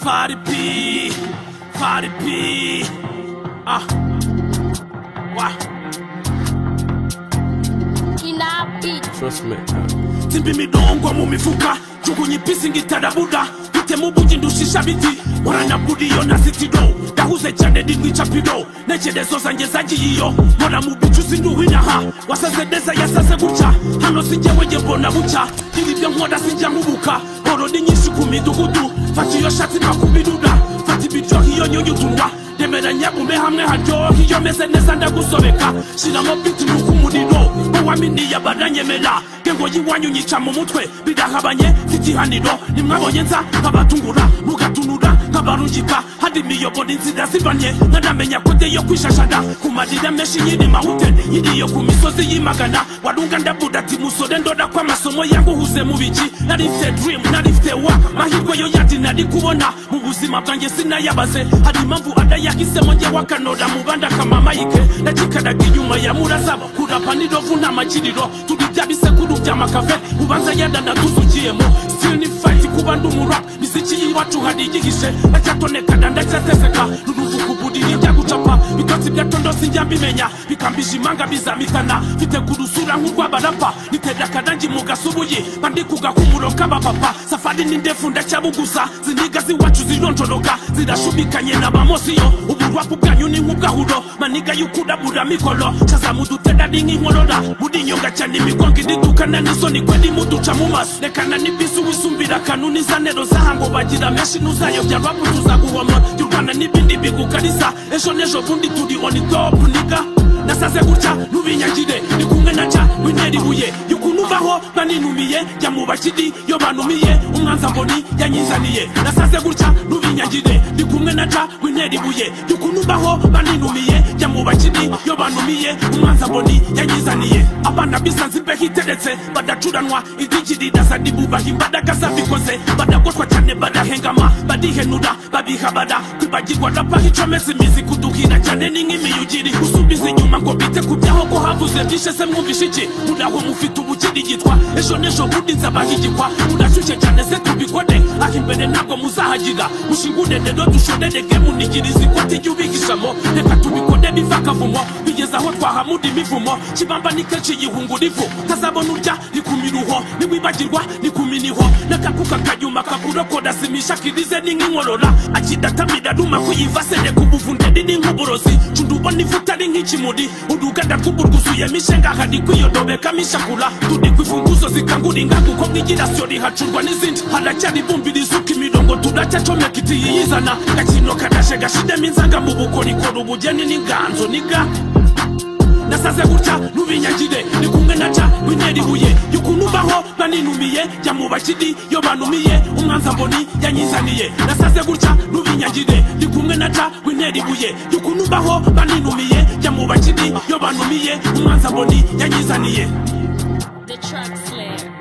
Fari P, Fari P. Ah, wa. Trust me. Timbi midongo mu mifuka, jugunyi pisi ngitarabuda. Bitemu buji ndushisha biti, warana budi yo na sitido. Dahuze cyane nditwica pido, ntekerezo zanjye zagiye iyo. Mbona mu bicu sinduhina ha, wasaze neza yasaze gutya. Hano sinjyewe njye mbona bucya, ibyo nkora sinjya nkubuka. Horo ni nyinshi ku midugudu, fata iyo shati makubirura. Fata ibiryo iyo nyunyu tunwa. Demera nyagume hamwe haryoha iyo meze neza ndagusobeka. Shiramo biti nuko umuriro uwaminiye baranyemera. Gengo yiwanyu nyica mu mutwe birahabanye fitihaniro. Nimwabonye nza nkabatungura mugatunura nkabarungika. Hadi miyobora inzira zibanye nkanamenya kode yo kwishashara. Ku marira menshi nyiri mahute iriyo ku misozi y'imagana. Warunga ndabuda ati musore ndora kwa masomo yanguhuze mu biki. Nari mfite dream nari mfite wa mahirwe yo yandi nari kubona mu buzima bwanjye sinayabaze. Hari impamvu adayahisemo njye wakanora mu banda kama mayike. Ndakikaraga inyuma ya murasaba kurapa n'irovu nta makiriro. Turi bya bisekuru by'amakave ubanza yadana tuzukiyemo. Still ni fight kuba ndi umurap miziki y'iwacu hari igihishe. Ndacyatonekana ndacyateseka ruruvuka uburiri njya gucapa. Bitotsi bya tondo sinjya mbimenya bikambije imanga bizamitana. Mfite kurusura nk'urw'abarapa nitera akarangi mu gasubuyi bandi kugakumuro k'abapapa. Safari ni ndefu ndacyabuguza ziniga z'iwacu zironjoroka zirashubikanye n'abamosiyo. Uburwapu bwanyu ni nk'ubwahuro maniga y'ukurabura mikoro. Caza mudutera ni nk'inkorora muri nyonga cyane imigongo iridukana n'isoni kweri muduca mu maso. Rekana n'ibisi wisumbira kanuni za nero zahango bagira menshi ntuzayobya rap tuzaguhoma. Y'u Rwanda n'ibindi bigukarisa ejo n'ejo bundi turi on top nigga. Nasaze gutya nubinyagire ni kumwe na ca wintera ibuye. Yukunubaho baninumiye jya mu bakiri yo banumiye umwanza mboni yanyizaniye. Nasaze gutya nubinyagire ni kumwe na ca wintera ibuye. Yukunubaho baninumiye jya mu bakiri yo banumiye umwanza mboni yanyizaniye. Abana bisanze imbeho iteretse badacuranwa idigirira zadibubaha imbaraga zabikoze. Badagotwa cyane badahengama badihenura babihabara kwibagirwa rapa icometse imizi kuduhira cyane ni nk'imiyugiri. Usubiza inyuma ngo bite kubyaho ko havuze byishe se mwumvishe iki. Muraho mufite ubukirigitwa ejo n'ejo bundi nzabahigikwa. Murashyushye cyane se tubikore aho imbere ntabwo muzahagira. Mushingure rero dushorereke munigirize ikoti ry'ubigishamo. Reka tubikore biva akavumo bigeze aho twahamura imivumo. Kibamba ni kenshi yihungura ivu tazabona urya ni ku miruho niwibagirwa ni ku miniho. N'akakuka kanyuma kakurokora simisha kirize ni nk'inkorora. Akidatamira ruma kuyivasere ku buvunderi ni nk'uburozi. Cundubona ivuta ari nk'ikimuri uruganda rw'uburwuzuye mishenga hari kwiyodobeka mishakura. Turi kwifunguzo zikangura ingagu ko mwigirasiyo rihacurwa n'izindi. Haracyari ibumbiriza uko imirongo turacyacomeka itiyizana. Gakino kadashe gashidemo inzanga mu bukorikori ubugeni n'inganzo niga. Nasaze gutya nubinyagire ni kumwe na ca wintera ibuye. Yukunubaho baninumiye jya mu bakiri yo banumiye umwanza mboni yanyizaniye. Nasaze gutya nubinyagire ni kumwe na ca wintera ibuye. Yukunubaho baninumiye jya mu bakiri yo banumiye umwanza mboni yanyizaniye. The Track Slayer.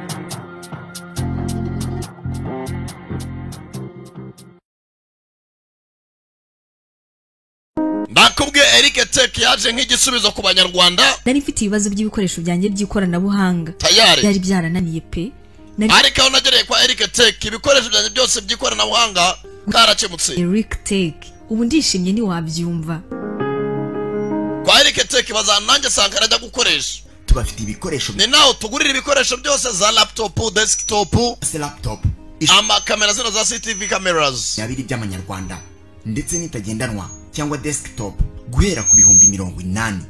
Nakubwiye Eric Tech yaje nk'igisubizo ku banyarwanda. Nari mfite ibibazo by'ibikoresho byanjye by'ikoranabuhanga. Tayari. Byari byarananiye pe. Ariko aho nagereye kwa Eric Tech ibikoresho byanjye byose by'ikoranabuhanga karakemutse. Eric Tech ubu ndishimye ntiwabyumva. Kwa Eric Tech bazana nanjye Sankara ajya gukoresha. Tubafite ibikoresho. Ni naho tugurira ibikoresho byose za laptop, desktop, laptop, ama kamera zino za CCTV cameras. Yabiri by'amanyarwanda ndetse nitagendanwa cyangwa desktop guhera ku 80,000.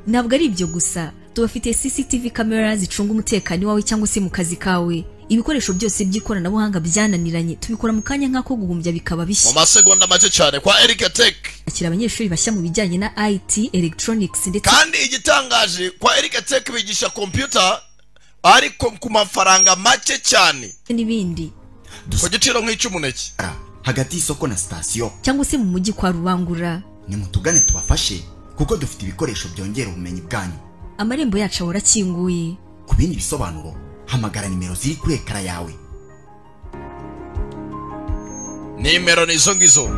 Ntabwo ari ibyo gusa, tubafite CCTV camera zicunga umutekano wawe cyangwa se mu kazi kawe. Ibikoresho byose by'ikoranabuhanga byananiranye tubikora mu kanya nk'ako guhumbya bikaba bishya. Mu masegonda make cyane kwa Eric Tech. Akira abanyeshuri bashya mu bijyanye na IT, electronics ndetse kandi igitangaje kwa Eric Tech bigisha computer ariko ku mafaranga make cyane n'ibindi. Ku giciro nk'icy'umuneke. Hagati y'isoko na sitasiyo cyangwa se mu mujyi kwa Rubangura. Nimutugane tubafashe kuko dufite ibikoresho byongera ubumenyi bwanyu. Amarembo yacu ahora akinguye. Ku bindi bisobanuro hamagara nimero ziri kuri ekara yawe. Nimero ni izo ngizo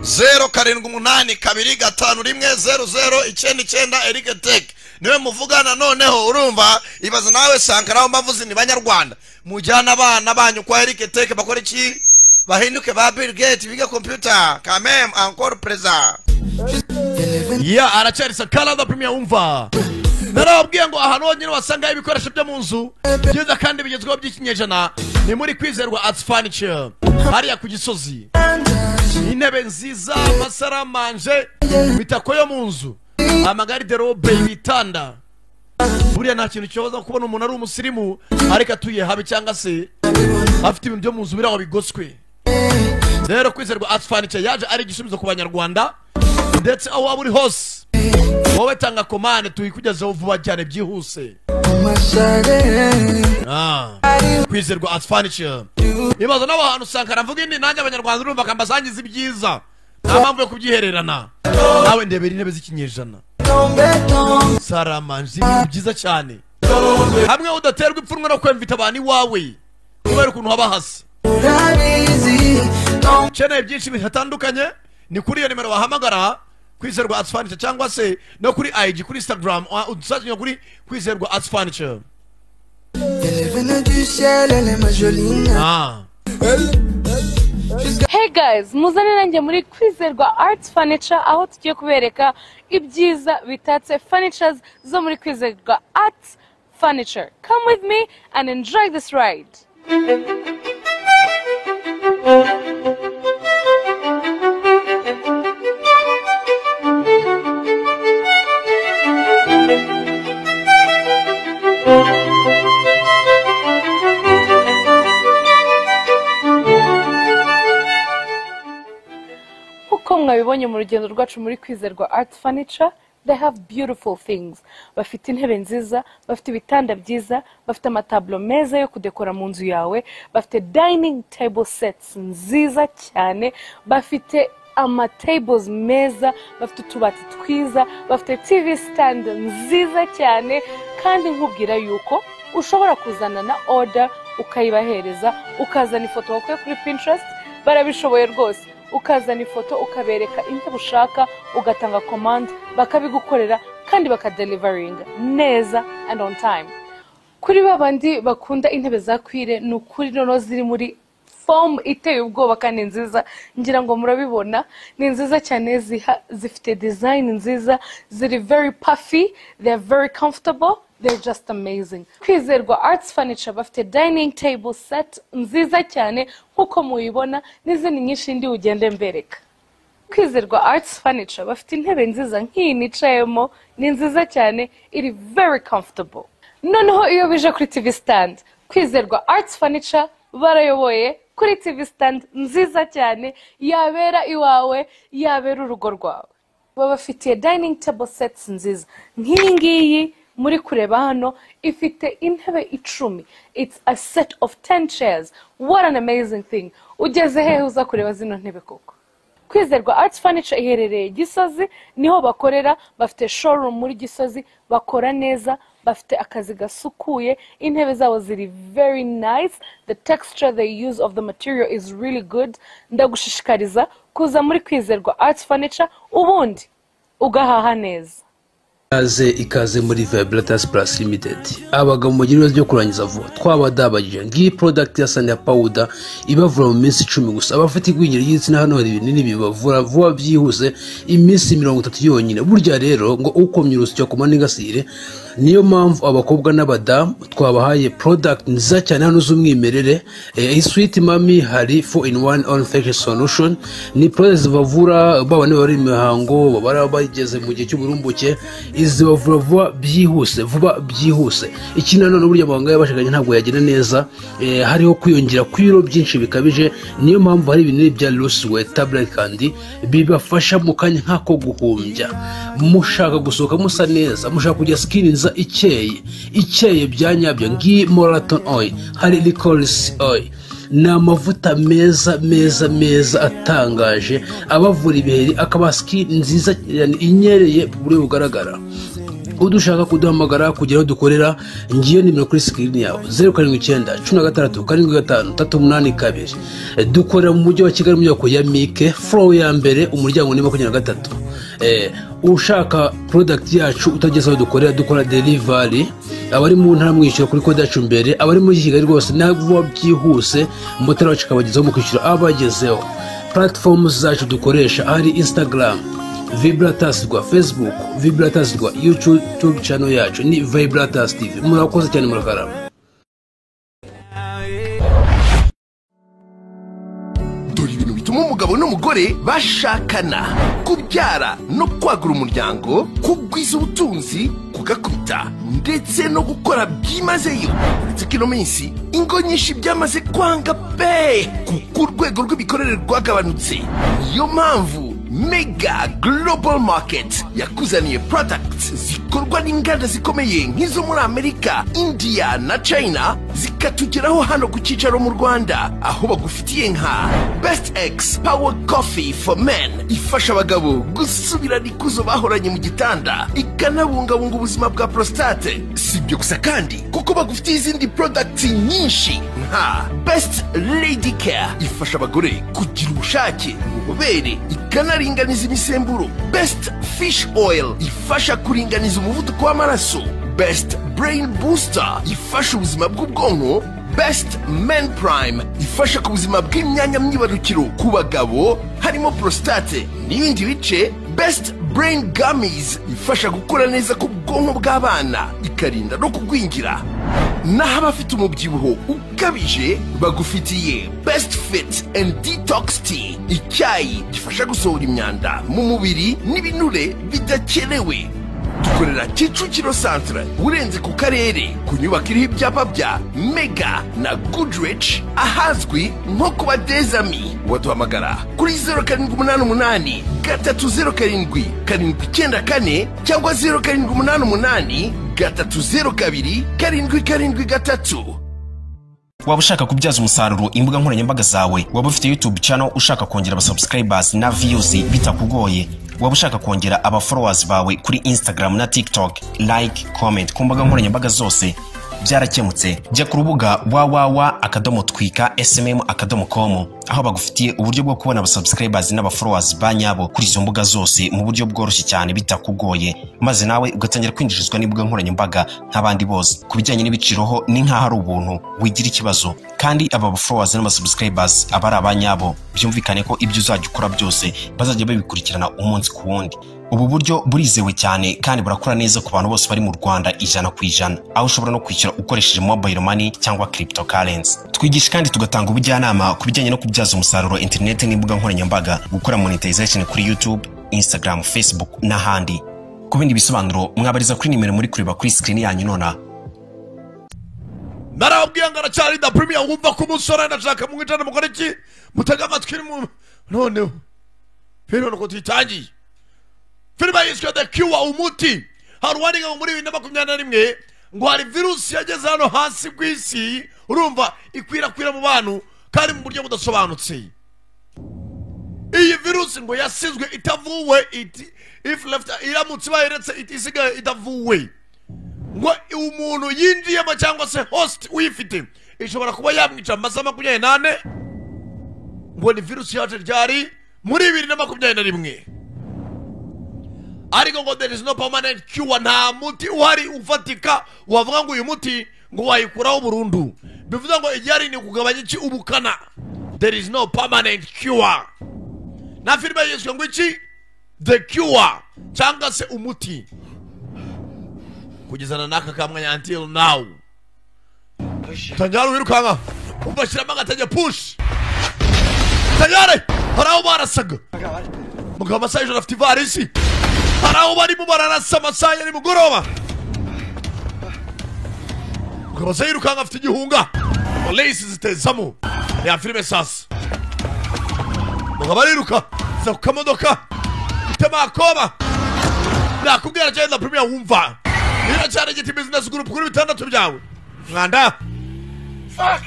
078 251 00 99. Eric Tech niwe muvugana noneho. Urumva ibaza nawe Sankara aho mbavuze ni banyarwanda mujyana abana banyu kwa Eric Tech bakora iki? Bahinduke ba Bill Gates biga computer quand même encore présent. Ya aracyari Sankara da Premier. Umva, narababwiye ngo ahantu honyine wasanga ibikoresho byo mu nzu byiza kandi bigezweho by'ikinyejana ni muri Kwizerwa Arts Furniture, hariya ku Gisozi. Intebe nziza, amasaramanje, imitako yo mu nzu, amagarderobe, ibitanda. Buriya nta kintu kibaza kubona umuntu ari umusirimu ariko atuye habi cyangwa se afite ibintu byo mu nzu biraho bigoswe. Rero Kwizerwa Arts Furniture yaje ari igisubizo ku Banyarwanda, ndetse aho waba uri hose wowe tanga komande tuyikugezeho vuba cyane byihuse. Kwizerwa Arts Furniture ibaza n'abantu Sankara mvuga indi nanjye Abanyarwanda urumva kambasangiza ibyiza, nta mpamvu yo kubyihererana. Nawe ndebera intebe z'ikinyejana, saramanje, ibintu byiza cyane, hamwe udaterwa ipfunwe no kwemvita abantu iwawe kubera ukuntu haba hasa. Ukeneye byinshi bitandukanye ni kuri iyo nimero wahamagara Kwizerwa Arts Furniture, cyangwa se no kuri IG, kuri Instagram udusazanye kuri Kwizerwa Arts Furniture. Hey guys, muzane nanjye muri Kwizerwa Arts Furniture aho tugiye kubereka ibyiza bitatse furnitures zo muri Kwizerwa Arts Furniture. Come with me and enjoy this ride. Uko mwabibonye mu rugendo rwacu muri Kwizerwa Arts Furniture, they have beautiful things. Bafite intebe nziza, bafite ibitanda byiza, bafite amatablo meza yo kudekora mu nzu yawe, bafite dining table sets nziza cyane, bafite ama tables meza, bafite utubati twiza, bafite TV stand nziza cyane. Kandi nkubwira yuko ushobora kuzana na order ukayibahereza, ukazana ifoto wakuye kuri Pinterest, barabishoboye rwose. Ukazana ifoto ukabereka intebe ushaka, ugatanga command bakabigukorera kandi bakadeliveringa neza and on time. Kuri babandi bakunda intebe za kwire, ni ukuri noneho ziri muri form iteye ubwoba kandi nziza, ngira ngo murabibona, ni nziza cyane, zifite design nziza, ziri very puffy, they're very comfortable, they're just amazing. Kwizerwa Arts Furniture bafite dining table set nziza cyane nkuko muyibona, n'izindi nyinshi ndi ugende mbereka. Kwizerwa Arts Furniture bafite intebe nziza nk'iyi nicayemo, ni nziza cyane, iri very comfortable. Noneho iyo bije kuri TV stand, Kwizerwa Arts Furniture barayoboye kuri TV stand nziza cyane, yabera iwawe, yabera urugo rwawe. Babafitiye dining table sets nziza nk'iyi ngiyi muri kureba hano, ifite intebe 10. It's a set of 10 chairs. What an amazing thing. Ugeze hehe uza kureba zino ntebe koko? Kwizerwa Arts Furniture iherereye Gisozi, niho bakorera, bafite showroom muri Gisozi, bakora neza, bafite akazi gasukuye, intebe zabo ziri very nice, the texture they use of the material is really good. Ndagushishikariza kuza muri Kwizerwa Arts Furniture ubundi ugahaha neza. Ikaze ikaze muri Vibratas Plus Limited. Abagabo mugira ibibazo byo kurangiza vuba twabadabagije ngiyi product ya Sanya Powder ibavura mu minsi 10 gusa. Abafite igwingira ry'igitsina hano hari ibinini bibavura vuba byihuse iminsi 30 yonyine. Burya rero ngo ukomye urusyo ku maningasire, niyo mpamvu abakobwa n'abadamu twabahaye product nziza cyane hano z'umwimerere. Sweet Mami hari 4 in 1 all infection solution, ni product zibavura baba ne bari imihango, baba bageze mu gihe cy'uburumbuke, izibavura vuba byihuse, vuba byihuse. Ikindi nanone burya amabanga y'abashakanye ntabwo yagenda neza, hariho kwiyongera kw'ibiro byinshi bikabije, niyo mpamvu hari ibinini bya Lusiwe tablet kandi bibafasha mu kanya nk'ako guhumbya. Mushaka gusohoka musa neza, mushaka kujya skin nziza ikeye, ikeye bya nyabyo, ngiyi Moraton oil, hari licorice oil. Ni amavuta meza meza meza atangaje abavura ibiheri, akaba skin nziza inyereye ku buryo bugaragara. Udushaka kuduhamagara kugira aho dukorera, ngiyo nimero kuri screen yawe 079 16 75 382. Dukorera mu mujyi wa Kigali mu nyubako ya Mike, floor ya mbere, umuryango ni 23. Ushaka product yacu utageze aho dukorera, dukora delivery. Abari mu ntara mwishyura kuri kode yacu mbere, abari muri Kigali rwose ntabwo byihuse, motari wacu akabagezaho mu kwishyura abagezeho. Platforms zacu dukoresha ari Instagram Vibratas rwa, Facebook Vibratas rwa, YouTube channel yacu ni Vibratas TV. Murakoze cyane, murakarama. Dore ibintu bituma umugabo n'umugore bashakana: kubyara no kwagura umuryango, kugwiza ubutunzi, kugakubita ndetse no gukora byimazeyo. Uretse ko ino minsi ingo nyinshi byamaze kwanga pe, kuko urwego rw'imikorere rwagabanutse. Niyo mpamvu Mega Global Market yakuzaniye products zikorwa n'inganda zikomeye nk'izo muri Amerika, India na China, zikatugeraho hano ku cyicaro mu Rwanda, aho bagufitiye nka Best X Power Coffee for Men, ifasha abagabo gusubirana ikuzo bahoranye mu gitanda, ikanabungabunga ubuzima bwa prostate. Si ibyo gusa kandi, kuko bagufitiye izindi products nyinshi nka Best Lady Care, ifasha abagore kugira ubushake, ububobere, ikanaringaniza imisemburo, Best Fish Oil, ifasha kuringaniza umuvuduko w'amaraso, Best Brain Booster, ifasha ubuzima bw'ubwonko, Best Men Prime, ifasha ku buzima bw'imyanya myibarukiro ku bagabo harimo prostate n'ibindi bice, Best Brain Gummies, ifasha gukura neza ku bwonko bw'abana, ikarinda no kugwingira. Naho abafite umubyibuho ukabije bagufitiye Best Fit and Detox Tea, icyayi gifasha gusohora imyanda mu mubiri n'ibinure bidakenewe. Dukorera Kicukiro Centre, urenze ku karere, ku nyubako iriho ibyapa bya Mega na Goodrich, ahazwi nko kuba Dezami. Waduhamagara kuri 0788 307 794 cyangwa 0788 302 773. Waba ushaka kubyaza umusaruro imbuga nkoranyambaga zawe, waba ufite YouTube channel ushaka kongera aba subscribers na views bitakugoye, waba ushaka kongera aba followers bawe kuri Instagram na TikTok, like, comment ku mbuga nkoranyambaga zose, byarakemutse. Jya ku rubuga www.twika.smm.com, aho bagufitiye uburyo bwo kubona aba subscribers n'aba followers ba nyabo kuri izo mbuga zose mu buryo bworoshye cyane bitakugoye, maze nawe ugatangira kwinjirizwa n'imbuga nkoranyambaga nk'abandi bose. Ku bijyanye n'ibiciro ho ni nk'aho ari ubuntu, wigira ikibazo. Kandi aba followers n'aba subscribers aba ari abanyabo, byumvikane ko ibyo uzajya ukora byose bazajya babikurikirana umunsi ku wundi. Ubu buryo burizewe cyane kandi burakora neza ku bantu bose bari mu Rwanda 100%, aho ushobora no kwishyura ukoresheje mobile money cyangwa cryptocurrency. Twigisha kandi tugatanga ubujyanama ku bijyanye no kubyaza umusaruro internet n'imbuga nkoranyambaga, gukora monetization kuri YouTube, Instagram, Facebook n'ahandi. Ku bindi bisobanuro mwabariza kuri nimero muri kureba kuri screen yanyu nona. Narababwiye ngo aracyari da premier, wumva ko umusore ndashaka mwicara mukora iki, mutega amatwi noneho filime nuko tuyitangiye. Filime yiswe The Cure, umuti. Hari uwandika ngo muri 2021 ngo hari virusi yageze hano hasi ku isi, urumva ikwirakwira mu bantu kandi mu buryo budasobanutse. Iyi virusi ngo yasizwe itavuwe, if left, iramutse bayiretse isigaye itavuwe, ngo umuntu yinjiyemo cyangwa se host uyifite ishobora kuba yamwica amasaha 24. Ngo ni virusi yaje ryari muri 2021, ariko ngo there is no permanent cure, nta muti uhari ufatika wavuga ngo uyu muti ngo wayikuraho burundu. Bivuze ngo igihari ni kugabanya iki ubukana. There is no permanent cure. Na filime yiswe ngo iki The Cure cyangwa se umuti, kugezana n'aka kamwanya until now. Tangara wirukanka ubashyiramo agatege push. Tangare hari aho barasaga mugabo amasaha y'ijoro afite ivarisi, hari aho barimo bararasa amasaha ya nimugoroba. Mugabo amasaha yirukanka afite igihunga, polisi zitezamo ya filime sasa. Mugabo ariruka za ku kamodoka itema nakubwira cyane na premier wumva iracyari igiti business group kuri 6 byawe mwanda. Fuck!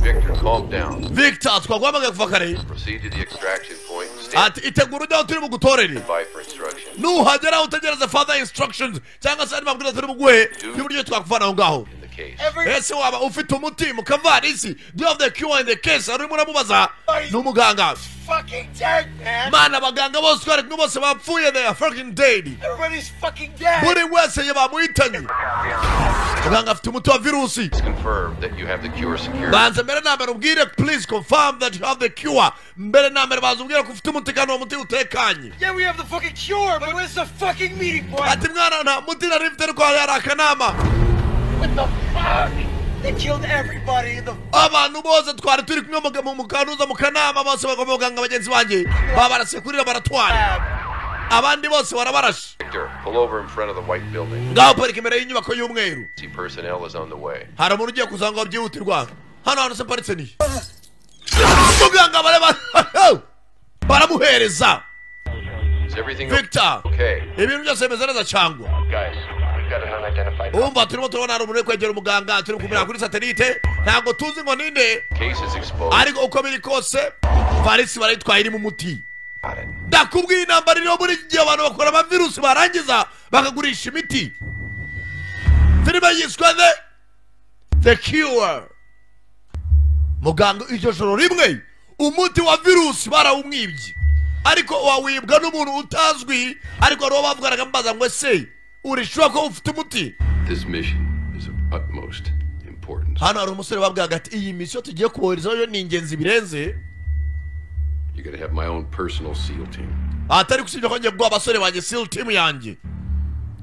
Victor, calm down. Victor, twaguhamagaye kuva kare. Proceed to the extraction point and stand Ati itegura ujya aho turi bugutorere. by for instructions. Nuhagera utegereze further instructions cyangwa se andi mabwiriza turi buguhe y'uburyo twakuvana aho ngaho. case. Ese waba ufite umuti mu kavarisi? Do you have the cure in the case? Arimo uramubaza ni umuganga. Fucking dead, man. Mana, abaganga bose twari kumwe bose bapfuye. They are fucking dead. Everybody's fucking dead. Buri wese bamuhitanye. Muganga afite umuti wa virusi. Confirm that you have the cure secured. Banza mbere na mbere ubwire, please confirm that you have the cure. Mbere na mbere banza ubwire ko ufite umuti kandi uwo muti utekanye. Yeah, we have the fucking cure, but where's the fucking meeting point? Ati mwana, nta muti nari mfite, ariko hari akanama. What the fuck? They killed everybody in the Abantu bose twari turi kumwe mu kanuza, mu kanama, bose bagomba muganga bagenzi banjye babarasiye kuri laboratwari, abandi bose barabarashe. Victor, pull over in front of the white building. Ngaho parika imbere y'inyubako y'umweru. See, personnel is on the way. Hari umuntu ugiye kuza ngo byihutirwa. Hano hantu se paritse ni muganga, bareba baramuhereza. Is everything Victor, okay? ibintu byose bimeze neza cyangwa? Guys, we've got an unidentified Umva, turimo turabona hari umuntu uri kwegera umuganga, turi kumenya kuri satelite, ntabwo tuzi ngo ninde, case is exposed. ariko uko biri kose varisi barayitwaye irimo umuti. Ndakubwiye, intambara iriho muri iki gihe, abantu bakora amavirusi barangiza bakagurisha imiti. Filime yiswe The Cure. Muganga iryo joro rimwe umuti wa virusi barawumwibye, ariko wawibwa n'umuntu utazwi, ariko hariho bavuganaga mbaza ngo: ese urishyura ko ufite umuti? This mission is of utmost importance. Hano hari umusore babwiraga ati: iyi misiyo tugiye kuboherezaho yo ni ingenzi birenze. You're gonna have my own personal SEAL team. Atari gusibye ko ngiye guha abasore banjye, SEAL team yanjye,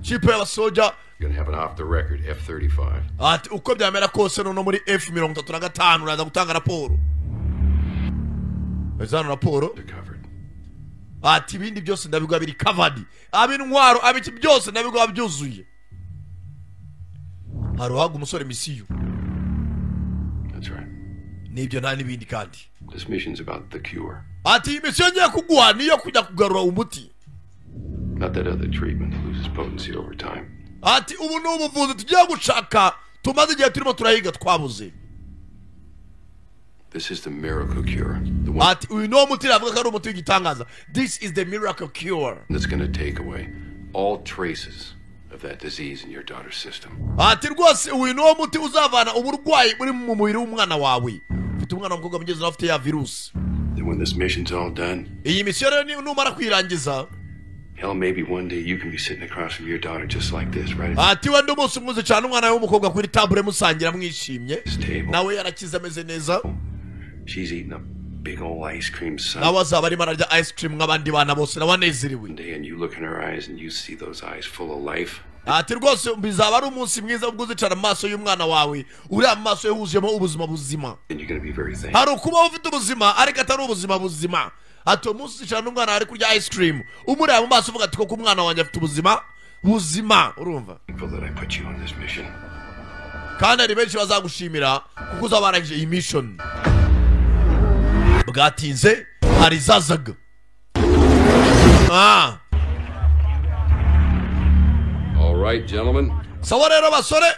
kipe y'abasoja. You're gonna have an off the record F 35. Ati uko byamera kose noneho muri F 35 uraza gutanga raporo. Ese hano raporo? Ati ibindi byose ndabiguha biri covered, ab'intwaro, abiki, byose ndabiguha byuzuye. Hari uhaga umusore misiyo. That's right. Nibyo, nta n'ibindi kandi. This mission's about the cure, Ati iyi misiyo ngiye kuguha niyo kujya kugarura umuti, not that other treatment that loses potency over time. Ati ubu ni ubuvuzi tugiye gushaka, tumaze igihe turimo turahiga twabuze. This is the miracle cure, the one Ati uyu niwo muti navuga ko ari umuti w'igitangaza. This is the miracle cure that's gonna take away all traces of that disease in your daughter's system. Ati rwose uyu niwo muti uzavana uburwayi buri mu mubiri w'umwana wawe. Ufite umwana w'umukobwa mugezi nawe afite ya virusi. Then when this mission's all done, Iyi misiyo rero numara kuyirangiza, hell, maybe one day you can be sitting across from your daughter just like this, right at ati wenda umunsi umwe uzicara n'umwana we w'umukobwa kuri tabure, musangira mwishimye, this table. nawe yarakize ameze neza. She's eating a big old ice cream sundae. Nawe azaba arimo ararya ice cream nk'abandi bana bose, nawe anezerewe. One day, and you look in her eyes and you see those eyes full of life. Ati rwose bizaba ari umunsi mwiza ubwo uzicara mu maso y'umwana wawe, uriya mu maso ye huzuyemo ubuzima buzima. And you're gonna be very thankful. Hari ukubaho ufite ubuzima ariko atari ubuzima buzima. Ati uwo munsi uzicara n'umwana ari kurya ice cream, umureba mu maso uvuga ati: koko umwana wanjye afite ubuzima buzima, urumva? That I put you on this mission. Kandi hari benshi bazagushimira kuko uzaba warangije iyi mission. Bwatinze hari izazaga. All right, gentlemen, Sawa rero basore,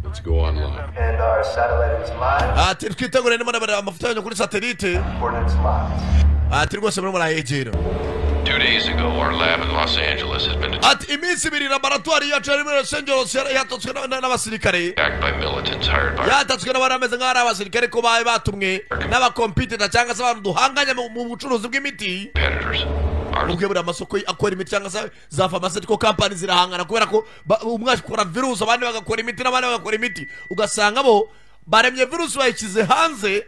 let's go online. And our satellite is live. Ati twitegure, ndimo ndabara amafoto yanyu kuri satelite. Coordinates locked. Ati rwose murimo murayegera. 2 days ago, our lab in Los Angeles has been Ati iminsi 2 laboratwari yacu yari muri Los Angeles yatatswe n'abasirikare. attacked by militants hired by Yatatswe n'abari bameze nk'aho ari abasirikare ko bari batumwe n'abakompiteta cyangwa se abantu duhanganye mu bucuruzi bw'imiti. Competitors. Ubwe buri amasoko akora imiti cyangwa se za pharmaceutical company zirahangana kubera ko umwe akora virusi, abandi bagakora imiti, n'abandi bagakora imiti, ugasanga bo baremye virusi bayishyize hanze,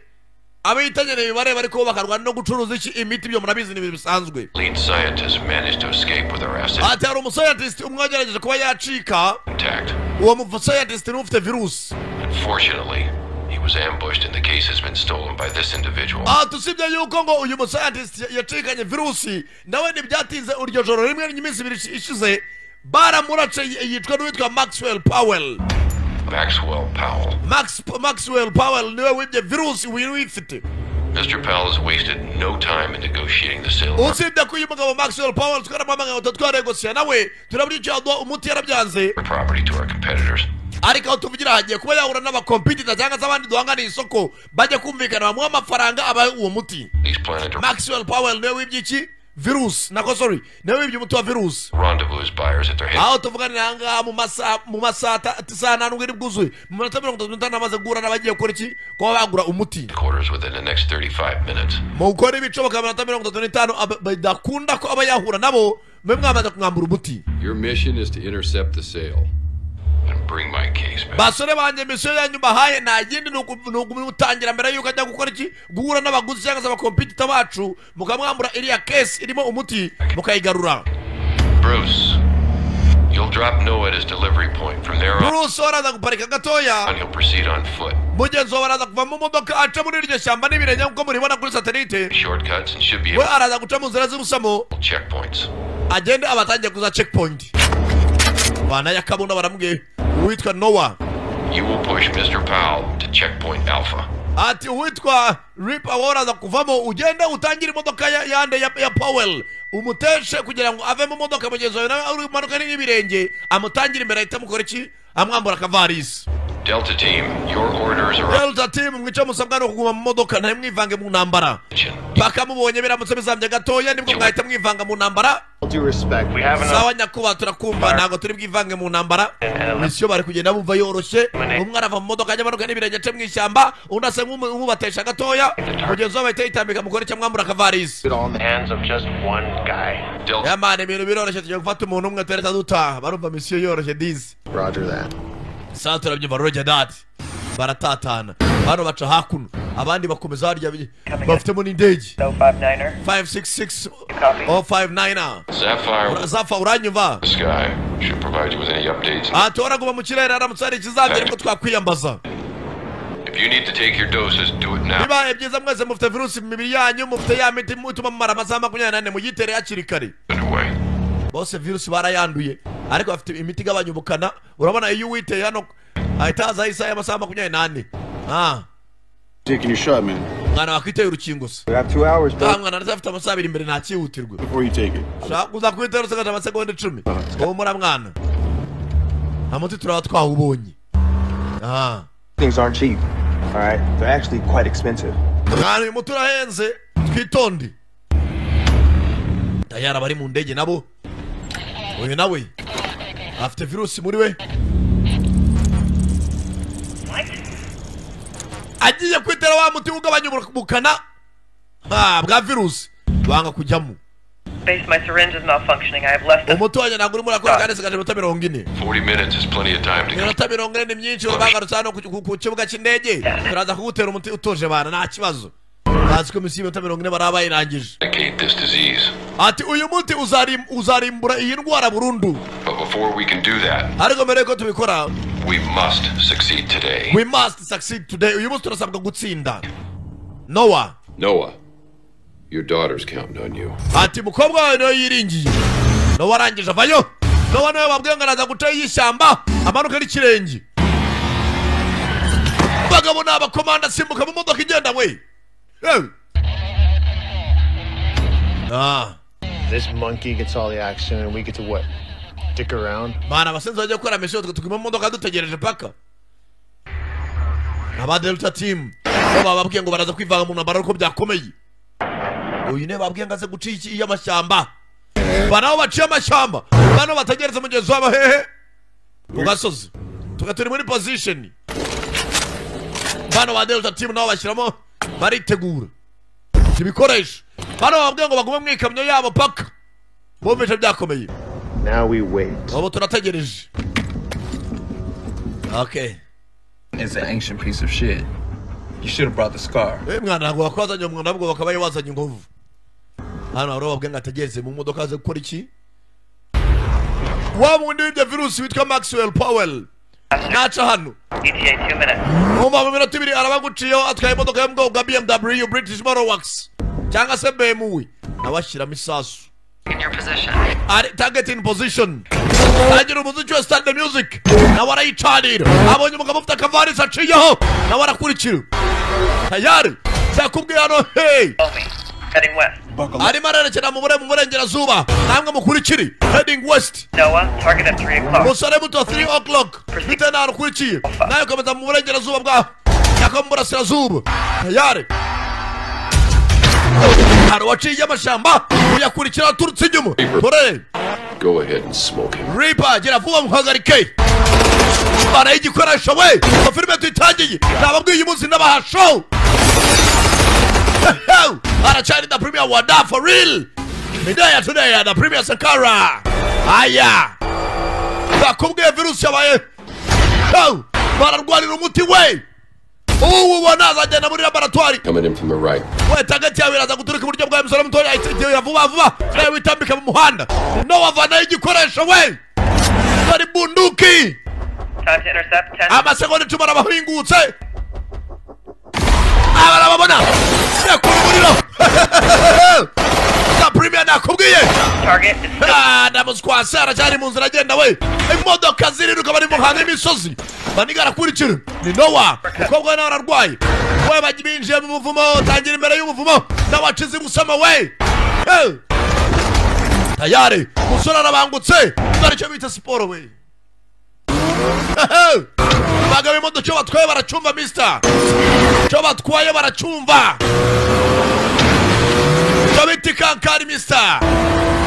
abahitanye bibareba, ariko bo bakarwana no gucuruza iki? Imiti. Ibyo murabizi, ni ibintu bisanzwe. Lead scientists managed to escape with our assets Ati hari umuscientist umwe wagerageje kuba yacika. intact. Uwo muscientist niwe ufite virusi. Unfortunately, he was ambushed and the case has been stolen by this individual. Aha usibye yuko ngo uyu muscientist yacikanye virusi, nawe ntibyatinze, iryo joro rimwe n'iminsi 2 ishize baramurace, yicwa n'uwitwa Maxwell Powell. Maxwell Powell. Maxwell Powell niwe wibye virusi, wiri wifite. Mr. Powell has wasted no time in negotiating the sale of our Usibye ko uyu mugabo Maxwell Powell twaramuhamagaye ngo twaregosiye nawe, turabura icyo yaduha umuti, yarabyanze. property to our competitors. Ariko aho tuvugira hagiye kuba yahura n'abakompetita cyangwa se abandi duhanganiye isoko, bajya kumvikana bamuha amafaranga abahe uwo muti. He's planning to Maxwell Powell niwe wibye iki? Virusi nako, sorry, niwe wibye umuti wa virusi. Rendezvous buyers at their Aho tuvuganira aha ngaha mu masaha isaha nta nubwo iri bwuzuye, mu minota 35 amaze guhura n'abagiye gukora iki, kuba bagura umuti. headquarters within the next 35 minutes. Mu gukora ibishoboka mu minota 35 bidakunda ko aba yahura nabo, mube mwamaze kumwambura umuti. Your mission is to intercept the sale and bring my case back. Basore banjye, misiyo yanyu bahaye nta yindi, ni ukumutangira mbere y'uko ajya gukora iki, guhura n'abaguzi cyangwa se abacompetitor bacu, mukamwambura iriya case irimo umuti mukayigarura. Bruce, you'll drop Noah at his delivery point. From there on, Bruce araza guparika gatoya. he'll proceed on foot. Mugenzi wawe araza kuva mu modoka aca muri iryo shyamba n'ibirenge nk'uko muribona kuri satellite. Shortcuts and should be We able araza guca mu nzira z'ubusamo, checkpoints. agende abatangiye kuza checkpoint. Bana yakabona baramubwiye uwitwa Noah. You will push Mr. Powell to checkpoint Alpha. Ati uwitwa Rip araza kuvamo, ugende utangire imodoka yande ya Powell, umuteshe kugira ngo ave mu modoka. Mugenzi wawe nawe uri kumanuka n'ibirenge, amutangire imbere, ahita amukora iki, amwambura akavarisi. Delta Team, your orders are Delta Team, mwica musabwa no kuguma mu modoka, ntimwivange mu ntambara paka mubonye biramutse bizambye gatoya, nibwo mwahita mwivanga mu ntambara. Due respect. We have Sawa nyakubahwa, turakumva, ntabwo turi bwivange mu ntambara. Misiyo bari kugenda bumva yoroshye. Umwe arava mu modoka ajya amanuka n'ibirenge ace mu ishyamba, undi asa nk'ubatesha gatoya, mugenzi we bahita yitambika mukore cyangwa mwambura akavarisi. It all in the hands of just one guy. Yamana, ibintu biroroshye, tugiye gufata umuntu umwe turahita dutaha. Barumva misiyo yoroshye dizi. Roger that. Sawa, turabyumva, roger that. Baratatana bano baca hakuno, abandi bakomeza harya bafitemo n'indege. 059er. 566 059. Sapphire. Zafa, uranyumva? The sky should provide you with any updates. Aha guma mu kirere, haramutse hari ikizambye ariko twakwiyambaza. If you need to take your doses, do it now. Bibaye byiza, mwese mufite virusi mu mibiri yanyu, mufite ya miti ituma mumara amasaha 24, muyitere hakiri kare. Bose virusi barayanduye, ariko bafite imiti igabanya ubukana. Urabona iyo uwiteye hano ahita hazaho isaha y'amasaha 24. Ah. Taking your shot, man. Mwana, wakwiteye urukingo se? We have 2 hours, bro. Ah, mwana, ndacyafite amasaha 2 imbere, ntakihutirwe. Before you take it. Ushaka kuza kwitera usigaje amasegonda 10. Humura mwana, nta muti turaba twawubonye. Ah. Things aren't cheap. All right, they're actually quite expensive. Mwana, uyu muti urahenze, twitonde. Tayari abari mu ndege nabo, uyu nawe afite virusi muri we, agiye kwitera wa muti ugabanya ubukana bwa virusi, banga kujyamo. Base, my syringe is malfunctioning. I have less than Umuti wanjye ntabwo urimo urakora kandi nsigaje iminota 40. 40 minutes is plenty of time to Iminota 40 ni myinshi. Bagarutse hano ku kibuga cy'indege, turaza kugutera umuti utuje bana, nta kibazo. Bazi ko misiyo y'iminota 40 baraba bayirangije. eradicate this disease. Ati uyu muti uzarimbura iyi ndwara burundu. But before we can do that, Ariko mbere yuko tubikora, we must succeed today. we must succeed today. Uyu munsi turasabwa gutsinda. Noah. Noah, your daughter's counting on you. Ati mukobwa wawe niwe yiringiye. Noah arangije avayo. Noah niwe babwiye ngo araza guca y'ishyamba amanuka n'ikirenge. Bagabo ni abakomanda, simbuka mu modoka igenda we. Hey. Ah. This monkey gets all the action, and we get to what? Dick around? Mana, abasenzi bajya gukora misiyo, twe tuguma mu modoka dutegereje paka. Aba Delta Team bo bababwiye ngo baraza kwivanga mu ntambara ariko byakomeye. Uyu niwe babwiye ngo aze guca iki y'amashyamba. Banaho baciye amashyamba, bano bategereze mugenzi wabo hehe? Ku gasozi. Tuka turi muri position. Bano ba Delta Team nabo bashyiramo, baritegura ibikoresho. Bano bababwiye ngo bagume mu ikamyo yabo paka bumvise byakomeye. Now we wait. Ubu turategereje. Okay. It's an ancient piece of shit. You should have brought the scar. Eh mwana, ntabwo wakwazanye umwana, ahubwo bakaba wazanye inkovu. Hano hari bababwiye ngo ategereze mu modoka aze gukora iki? Wa wundi w'ibyo virusi witwa Maxwell Powell naca hano. ETA 2 minutes. Umva, mu minota 2 arabaguciyeho, atwaye imodoka yo mu bwoko bwa BMW British Motor Works cyangwa se BMW, nawe ashyiramo isasu. In your position. Ari target in position, agira umuziki wa start the music, nawe arayicanira. Abonye umugabo ufite akavarisi aciyeho, nawe arakurikira. Tayari cyakubwiye hano, hey. Heading west. Arimo arerekera mu burengerazuba, namwe mukurikire, heading west. Noah, target at 3 o'clock. Musore muto, 3 o'clock, bitewe n'ahantu ukurikiye, nawe ukomeza mu burengerazuba bwa cyangwa mu burasirazuba. Tayari Hari uwaciye amashyamba uyakurikira aturutse inyuma. Dore Go ahead and smoke him. Reaper, gira vuba muhagarike. Bana igikoresho we. Filime tuyitangiye. Nababwiye uyu munsi ndabaha show. Aracyari the premier wada for real. Midaya today the premier Sankara. Aya. Bakubwiye virusi yabaye. Bararwanira umuti we. Ubu ubona azagenda muri laboratoire. Coming in from the right. We tagati yawe iraza guturuka iburyo bwawe musore mutoya ahita vuba vuba. Nawe witambika mu muhanda. No wavana igikoresho we. Bari bunduki. Time to intercept 10. Amasegonda 10 arabahingutse. Abarababona. Yakura umuriro. The premier nakubwiye. Target is ndamuskwase aracyari mu nzira agenda we. Imodoka ziriruka bari mu muhanda y'imisozi. Baniga arakurikira. Ni Noah. Umukobwa we nawe ararwaye. We binjiye mu buvumo, tangira imbere y'ubuvumo. Nawe acize gusama we. Tayari, umusore arabangutse. Dore icyo bita siporo we. Bagabo imodoka cyo batwaye baracumva mister. Cyo batwaye baracumva. Cyo bita kankari mister.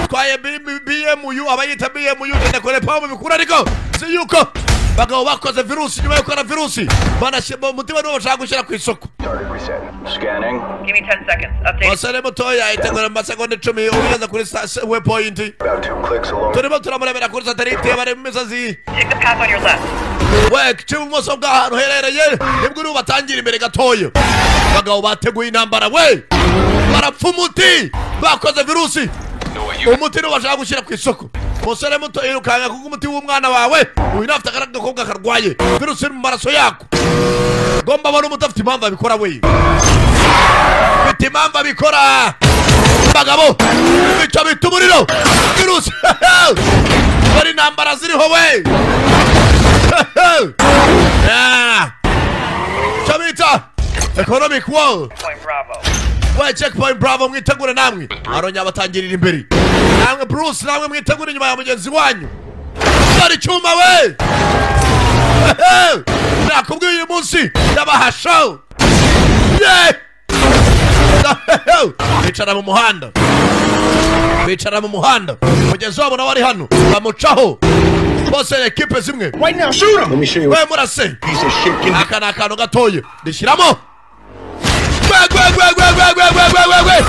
Twaye BMU abayita BMU genda kore pamu bikura ariko si yuko bagabo bakoze virusi nyuma yo gukora virusi banashyira umutima niwo bashaka gushyira ku isoko. Scanning. Give me 10 seconds. Update. Musore mutoya itegura mu masegonda 10 ubigeza kuri waypoint. Turimo turamurebera kuri satellite bari mu misozi. Take the path on your left. We cy'ibumoso bw'ahantu herereye nibwo uri batangira imbere gatoya. Bagabo bateguye intambara we. Barapfa umuti bakoze virusi. Umuti niwo bashaka gushyira ku isoko. Musore muto irukanga kuko umuti w'umwana wawe uyu nafite agakobwa karwaye virusi mu maraso yako. Gomba abona umuti afite impamvu abikora we. Afite impamvu abikora. Bagabo bica bita umuriro virusi. Bari intambara ziriho we. Cyo bita economic war. We checkpoint Bravo mwitegure namwe. Aronya batangirira imbere. Namwe Bruce namwe mwitegure inyuma ya mugenzi wanyu. Dore icyuma we. Nakubwiye uyu munsi ndabaha show. Bicara mu muhanda. Bicara mu muhanda. Mugenzi wabo nawe ari hano. Bamucaho. Bose ekipe zimwe. Right now shoot him. Let me show you. We murase. Aka ni akantu gatoya. Ndishyiramo. Gwe.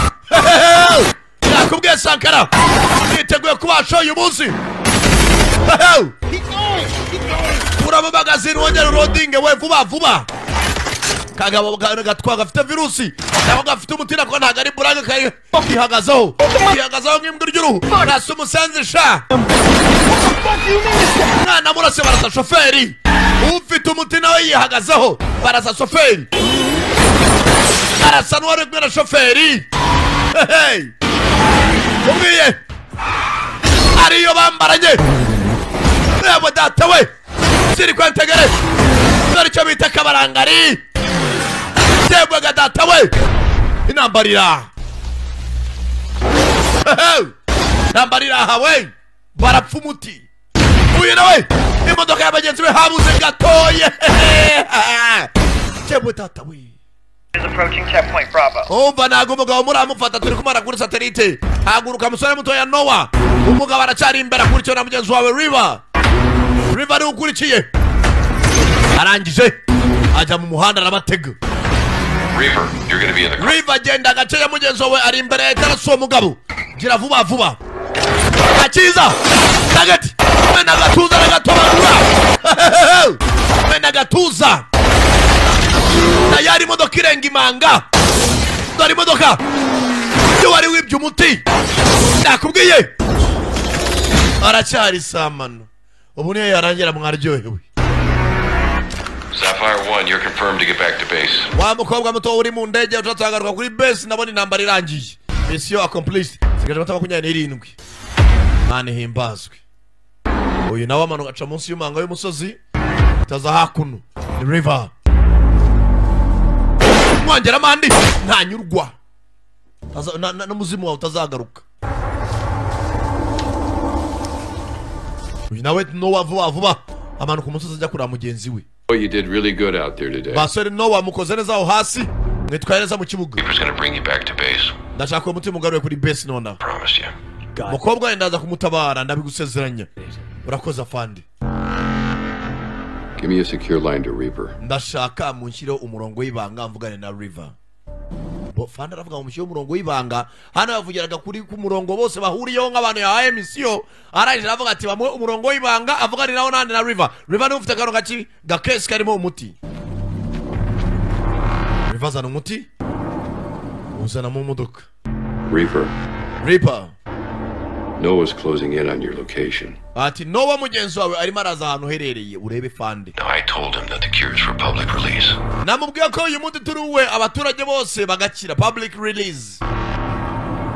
Nakubwiye Sankara. Niteguye kubasha uyu munsi. Kuramo magazine wongera urodinge we vuba vuba. Kagabo gatwa gafite virusi. Nako gafite umutima ko ntago ari buranga kari kihagazeho. Kihagazeho nk'imbwa ry'uruhu. Nasa umusenzi sha. Mwana murase barasa shoferi. Ufite umutima we yihagazeho. Barasa shoferi. Arasa n'uwari kumwe na shoferi. Hey! Umwiye. Ariyo bambaranye. Yabo data we. Siri kwentegere. Dore icyo bita kabarangari. Yebwaga data we. Inambarira. Inambarira aha we. Barapfa umuti. Uyu nawe. Imodoka y'abagenzi be habuze gatoye. Yebwe data we. Is approaching checkpoint Bravo. Umva ntago umugabo muramufata turi kumara kuri satellite. Haguruka musore mutoya Noah. Umugabo aracyari imbere akurikiwe na mugenzi wawe River. River ari ukurikiye. Arangije ajya mu muhanda arabatega. River, you're going to be in the car. River agenda agace ya mugenzi wawe ari imbere ya uwo mugabo. Gira vuba vuba. Akiza. Target. Mena gatuza n'agatobanura. Mena gatuza. Tayari imodoka irenga imanga. Dore imodoka. Iyo wari wibye umuti. Nakubwiye. Aracyari samano. Ubu niyo yarangira mwaryohewe. Sapphire 1, you're confirmed to get back to base. Wa mukobwa muto uri mu ndege utatagaruka kuri base nabona intambara irangiye. Mission accomplished. Sigaje amata 27. Mane himbazwe. Uyu nawe amanuka aca munsi y'umanga y'umusozi. Taza hakuno. Ni river. Mwongera mandi ntanyurwa. N'umuzimu wawe utazagaruka. Uyu nawe Noah vuba vuba amanuka umusozi ajya kureba mugenzi we. You did really good out there today. Basore Noah mukoze neza aho hasi mwitwaye neza mu kibuga. Reaper's gonna bring you back to base. Ndashaka uwo muti mugaruye kuri base nonaha. Promised you. Mukobwa we ndaza kumutabara, ndabigusezeranya. Urakoze, afande. Give me a secure line to Reaper. Ndashaka munshyireho umurongo w'ibanga mvugane na River. Fande aravuga ngo mushyire umurongo w'ibanga. Hano yavugiraga kuri ku murongo bose bahuriyeho nk'abantu yahaye misiyo. Arangije aravuga ati bamuhe umurongo w'ibanga avuganiraho nande? Na River. River niwe ufite akantu gaki gakesi karimo umuti. River azana umuti, uzana mu modoka. Reaper, Reaper. Noah's closing in on your location. Ati Nowa mugenzi wawe arimo araza ahantu uherereye, urebe, fande. Now, I told him that the cure is for public release. Namubwiye ko uyu muti turi uwe, abaturage bose bagakira, public release.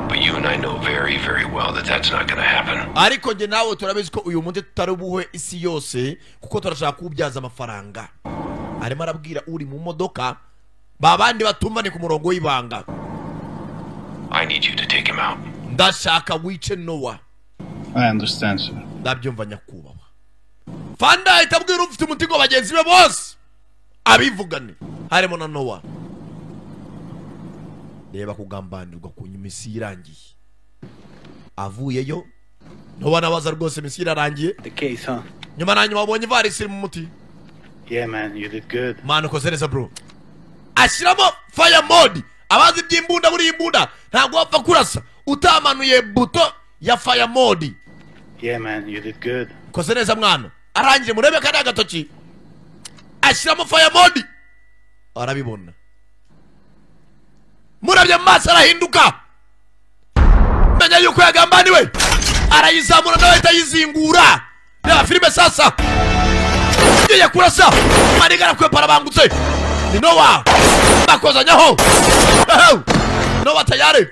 But you and I know very, very well that that's not going to happen. Ariko njye nawe turabizi ko uyu muti tutari buhe isi yose, kuko turashaka kuwubyaza amafaranga. Arimo arabwira uri mu modoka, ba bandi batumva ni ku murongo w'ibanga. I need you to take him out. Ndashaka wice Nowa. I understand, sir. Ndabyumva, nyakubahwa. Fanda ahita abwira ufite umuti ngo bagenzi be bose abivugane, harimo na Nowa. Reba kugambanirwa ku nyuma, isi irangiye avuyeyo. Nowa nabaza rwose, misiyo irarangiye. The case, huh? Nyuma na nyuma wabonye ivarisi iri mu muti. Yeah, man, you did good. Man, ukoze neza, bro. Ashyiramo fire mode. Abazi iby'imbunda, buriya imbunda ntabwo wapfa kurasa utamanuye buto ya fire mode. Yeah, man, you did good. Ukoze neza, mwana. Arangije, murebe kariya agatoki, ashyiramo fire mode, arabibona. Murabye mu maso arahinduka, menya yuko yagambaniwe. Arayizamura nawe ahita ayizingura. Reba filime sasa, ngiye kurasa maniga, arakwepa, arabangutse. Ni Nowa, bakozanyaho. Nowa tayari.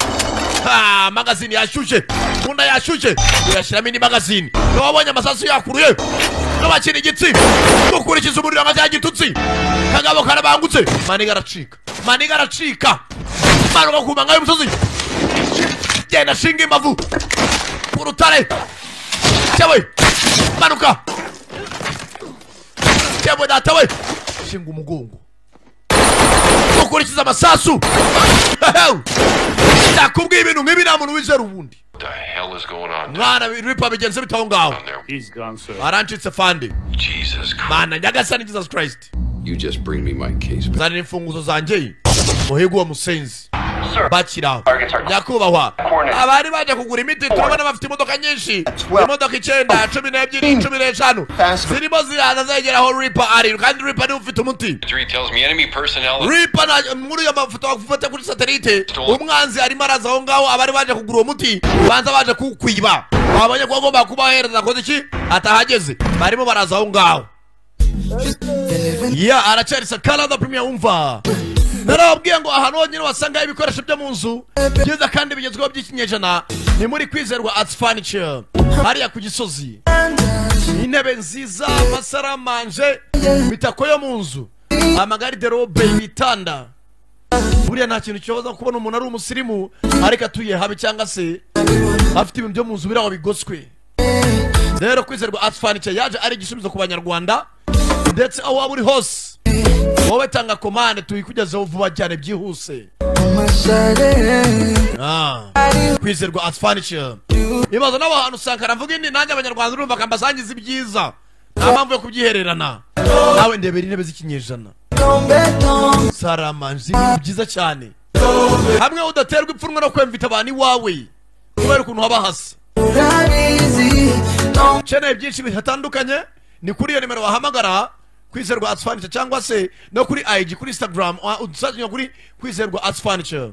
Ah, magazini yashyushye, munda yashyushye, uyashyiramo indi magazini. Nowa abonye amasasu yakuruye. Nowa akina igitsi, gukurikiza umuriro nka cya gitutsi. Kagabo karabangutse, maniga aracika, maniga aracika, manuka ku manga y'umusozi, genda shinga imbavu ku rutare cyawe, manuka cyawe, data we, shinga umugongo, gukurikiza amasasu. Ndakubwiye, ibintu nk'ibi nta muntu wizera ubundi. What the hell is going on? Mwana, Ripa, bigenze bite aho ngaho? He's gone, sir. Arancitse, fande. Jesus Christ. Mana nyagasani, Jesus Christ. You just bring me my case back. Zanira imfunguzo zanjye, muhigo uwo musenzi. Bakiraho, nyakubahwa, abari baje kugura imiti turabona bafite imodoka nyinshi, imodoka 9, 12, 15 zirimo ziraza zegera aho Ripa ari, kandi Ripa niwe ufite umuti. Three tells me enemy personnel. Ripa na muri ayo mafoto bafata kuri satelite, umwanzi arimo araza aho ngaho. Abari baje kugura uwo muti banza baje kuwukwiba, babonye ko agomba kubahereza, akoze iki atahageze, barimo baraza aho ngaho. Ya aracyari Sakara the Premier. Umva, narababwiye ngo ahantu honyine wasanga ibikoresho byo mu nzu byiza kandi bigezweho by'ikinyejana ni muri Kwizerwa Arts Furniture, hariya ku Gisozi. Intebe nziza, amasaramanje, imitako yo mu nzu, amagariderobe, ibitanda. Buriya nta kintu kibaza kubona umuntu ari umusirimu ariko atuye habi, cyangwa se afite ibintu byo mu nzu biri aho bigoswe. Rero Kwizerwa Arts Furniture yaje ari igisubizo ku Banyarwanda, ndetse aho waba uri hose, wowe tanga komande tuyikugezeho vuba cyane byihuse. Kwizerwa Arts Furniture ibaza n'aho hantu usanga aravuga indi nanjye Abanyarwanda urumva akambasangiza ibyiza, nta mpamvu yo kubyihererana. Nawe ndebera intebe z'ikinyejana, saramanje, ibintu byiza cyane, hamwe udaterwa ipfunwe no kwemvita abantu iwawe kubera ukuntu haba hasa. Ukeneye byinshi bitandukanye, ni kuri iyo nimero wahamagara Kwizerwa Arts Furniture, cyangwa se no kuri IG, kuri Instagram udusazanya kuri Kwizerwa Arts Furniture.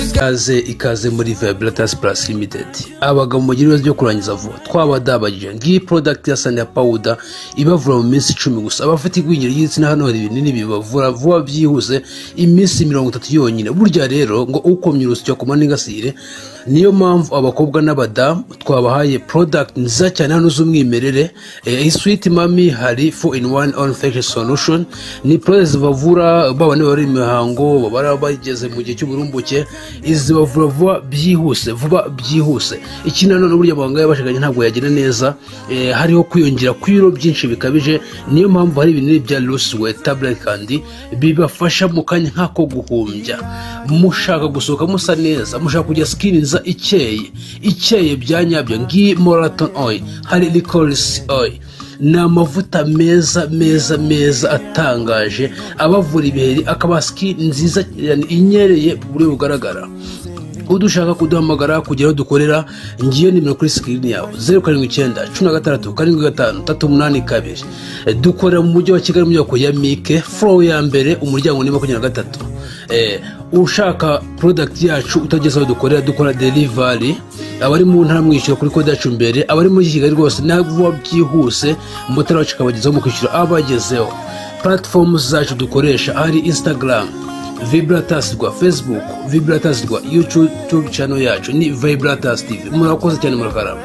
Ikaze, ikaze muri Vibratas Plus Limited. Abagabo mugira ibibazo byo kurangiza vuba, twabadabagije. Ngiyi product ya Sanya Powder ibavura mu minsi 10 gusa. Abafite igwingira ry'igitsina, hano hari ibinini bibavura vuba byihuse, iminsi 30 yonyine. Burya rero ngo ukomye urusyo ku n'ingasire. Niyo mpamvu abakobwa n'abadamu twabahaye product nziza cyane hano z'umwimerere. Sweet Mami, hari 4 in 1 on facial solution, ni product zibavura baba niba bari imihango, baba bageze mu gihe cy'uburumbuke. Izibavura vuba byihuse, vuba byihuse. Ikindi nanone burya amabanga y'abashakanye ntabwo yagira neza, hariho kwiyongera kw'ibiro byinshi bikabije. Niyo mpamvu hari ibinini bya Lusiwe tablet kandi bibafasha mu kanya nk'ako guhumbya. Mushaka gusohoka musa neza, mushaka kujya skin nziza ikeye ikeye bya nyabyo, ngiyi Moraton oil, hari licorice oil. Ni amavuta meza meza meza atangaje, abavura ibiheri, akaba skin nziza inyereye ku buryo bugaragara. Udushaka kuduhamagara kugira aho dukorera, ngiyo nimero kuri screen yawe: 079 16 75 382. Dukorera mu mujyi wa Kigali, mu nyubako ya Mike, floor ya mbere, umuryango ni 23. Ushaka product yacu utageze aho dukorera, dukora delivery. Abari mu ntara mwishyura kuri kode yacu mbere, abari muri Kigali rwose ntabwo byihuse, motari wacu akabagezaho mu kwishyura abagezeho. Platform zacu dukoresha hari Instagram Vibratas rwa, Facebook Vibratas rwa, YouTube channel yacu ni Vibratas TV. Murakoze cyane, murakarama.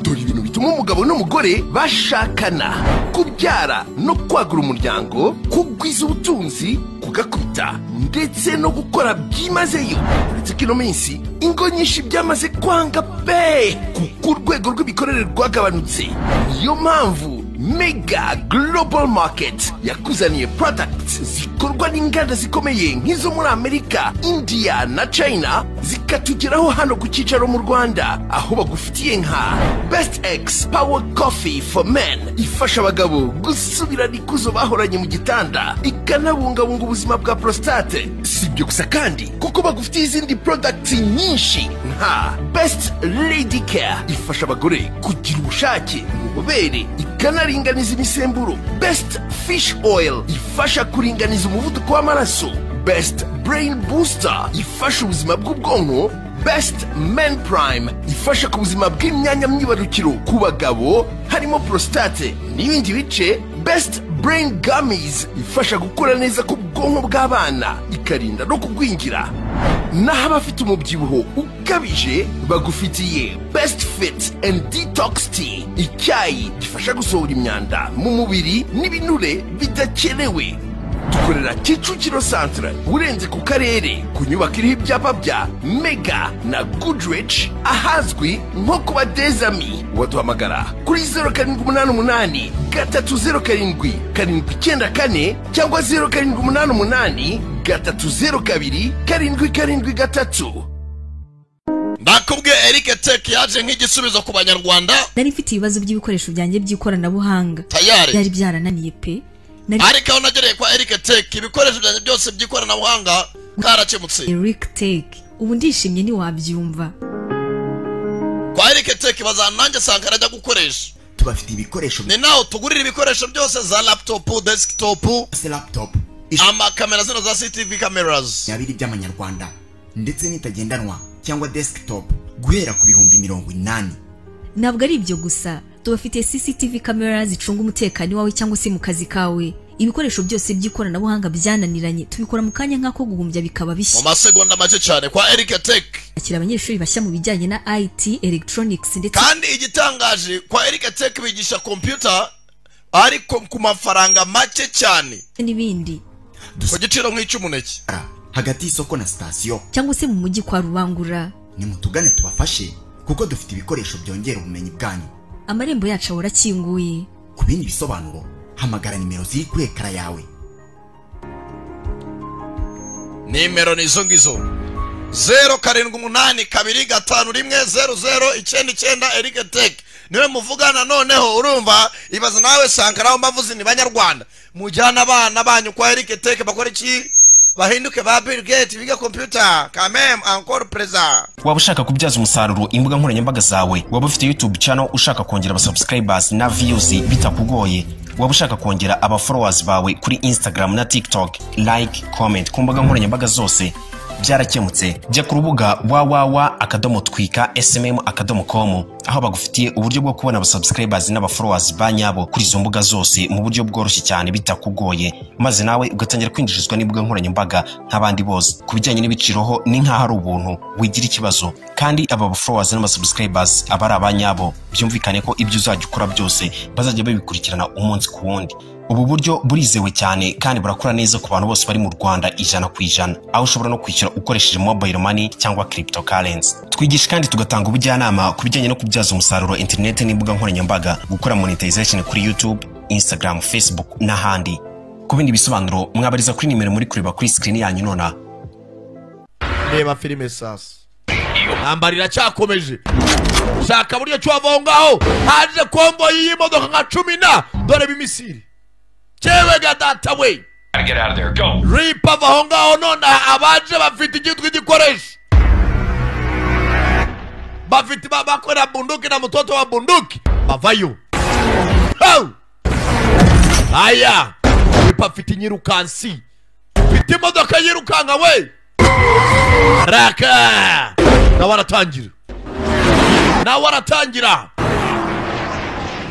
Dore ibintu bituma umugabo n'umugore bashakana: kubyara no kwagura umuryango, kugwiza ubutunzi, kugakubita ndetse no gukora byimazeyo. Uretse ko ino minsi ingo nyinshi byamaze kwanga pe, kuko urwego rw'imikorere rwagabanutse. Niyo mpamvu Mega Global Market yakuzaniye products zikorwa n'inganda zikomeye nk'izo muri Amerika, India na China, zikatugeraho hano ku cyicaro mu Rwanda, aho bagufitiye nka Best X Power Coffee for Men, ifasha abagabo gusubirana ikuzo bahoranye mu gitanda, ikanabungabunga ubuzima bwa prostate. Si ibyo gusa kandi, kuko bagufitiye izindi products nyinshi nka Best Lady Care, ifasha abagore kugira ubushake mu bubobere, ikanaringaniza imisemburo; Best Fish Oil, ifasha kuringaniza umuvuduko w'amaraso; Best Brain Booster, ifasha ubuzima bw'ubwonko; Best Men Prime, ifasha ku buzima bw'imyanya myibarukiro ku bagabo, harimo prostate n'ibindi bice; Best Brain Gummies, ifasha gukura neza ku bwonko bw'abana, ikarinda no kugwingira. Naho abafite umubyibuho ukabije, bagufitiye Best Fit and Detox Tea, icyayi gifasha gusohora imyanda mu mubiri n'ibinure bidakenewe. Dukorera Kicukiro Centre, urenze ku karere, ku nyubako iriho ibyapa bya Mega na Goodrich, ahazwi nko kuba Dezami. Waduhamagara kuri 0788 307 794 cyangwa 0788 302 773. Ndakubwiye, Eric Tech yaje nk'igisubizo ku Banyarwanda. Nari mfite ibibazo by'ibikoresho byanjye by'ikoranabuhanga. Tayari. Byari byarananiye pe. Ariko aho nagereye kwa Eric Tech, ibikoresho byanjye byose by'ikoranabuhanga karakemutse. Eric Tech, ubu ndishimye ntiwabyumva. Kwa Eric Tech bazana nanjye Sankara ajya gukoresha. Tubafite ibikoresho, ni naho tugurira ibikoresho byose, za laptop, desktop, laptop, amakamera zino za CCTV cameras abiri by'amanyarwanda, ndetse n'itagendanwa cyangwa desktop guhera ku 80,000. Ntabwo ari ibyo gusa, tubafitiye CCTV camera zicunga umutekano wawe cyangwa se mu kazi kawe. Ibikoresho byose by'ikoranabuhanga byananiranye tubikora mu kanya nk'ako guhumbya bikaba bishya, mu masegonda make cyane kwa Eric Tech. Akira abanyeshuri bashya mu bijyanye na IT, electronics ndetse kandi igitangaje, kwa Eric Tech bigisha computer ariko ku mafaranga make cyane n'ibindi, ku giciro nk'icy'umuneke. Hagati y'isoko na sitasiyo cyangwa se mu mujyi kwa Rubangura. Nimutugane tubafashe, kuko dufite ibikoresho byongera ubumenyi bwanyu. Amarembo yacu ahora akinguye. Ku bindi bisobanuro hamagara nimero ziri kuri ekara yawe. Nimero ni izo ngizo: 0782510099. Eric Tech niwe muvugana. Noneho urumva, ibaza nawe Sankara, aho mbavuze ni Banyarwanda, mujyana abana banyu kwa Eric Tech, bakora iki? Bahinduke ba Bill Gates, biga computer quand même encore présent. Waba ushaka kubyaza umusaruro imbuga nkoranyambaga zawe, waba ufite YouTube channel ushaka kongera aba subscribers na views bitakugoye, waba ushaka kongera aba followers bawe kuri Instagram na TikTok, like, comment ku mbuga nkoranyambaga zose, byarakemutse. Jya ku rubuga www.twika smm.com, aho bagufitiye uburyo bwo kubona abasubscribers n'abafollowers ba nyabo kuri izo mbuga zose mu buryo bworoshye cyane bitakugoye, maze nawe ugatangira kwinjirizwa n'imbuga nkoranyambaga nk'abandi bose. Ku bijyanye n'ibiciro ho ni nk'aho ari ubuntu, wigira ikibazo. Kandi aba followers n'abasubscribers aba ari abanyabo, byumvikane ko ibyo uzajya ukora byose bazajya babikurikirana umunsi ku wundi. Ubu buryo burizewe cyane kandi burakora neza ku bantu bose bari mu Rwanda 100%, aho ushobora no kwishyura ukoresheje mobile money cyangwa cryptocurrency. Twigisha kandi tugatanga ubujyanama ku bijyanye no kubyaza umusaruro internet n'imbuga nkoranyambaga, gukora monetization kuri YouTube, Instagram, Facebook n'ahandi. Ku bindi bisobanuro mwabariza kuri nimero muri kureba kuri screen yanyu nona. Reba filime sasa. Ntambara iracyakomeje. Shaka buryo cyo wava aho ngaho. Haje kombo y'imodoka nka 10 na dore bimisiri. Cyewe ga data we. Gotta get out of there. Go. Ripa ava aho ngaho none abaje bafite igitwi gikoresha. Bafite bakora bunduki na mtoto wa bunduki. Bavayo. Ho! Aya. Ripa afite nyirukansi. Mfite imodoka yirukanka we. Raka. Nawe aratangira. Nawe aratangira.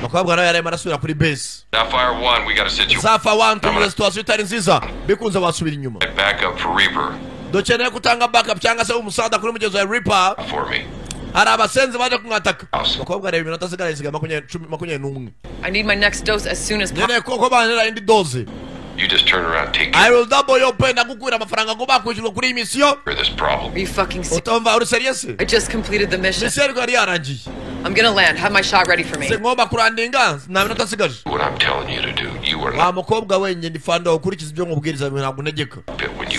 Bakobwa nawe yarimo arasubira kuri base. Sapphire 1, we got a situation. Sapphire 1 tumwe situation itari nziza. Bikunze basubira inyuma. Backup for Reaper. Dukeneye gutanga backup cyangwa se umusada kuri mugenzi wa Reaper. For me. Hari abasenzi baje kumwataka. Bakobwa reba iminota asigaye isigaye 21. I need my next dose as soon as possible. Nkeneye ko banera indi dose. You just turn around, take I will double your pay. Ndagukwira amafaranga ngo bakwishyurwa kuri iyi misiyo. care of this problem. Are you fucking serious? Utumva uri serious? I just completed the mission. Misiyo ariko yari yarangiye. I'm gonna land. Have my shot ready for me. Singomba kurandinga nta minota asigaje. What I'm telling you to do, you are Wa not mukobwa we ndi fanda ukurikiza ibyo nkubwiriza ntabwo untegeka.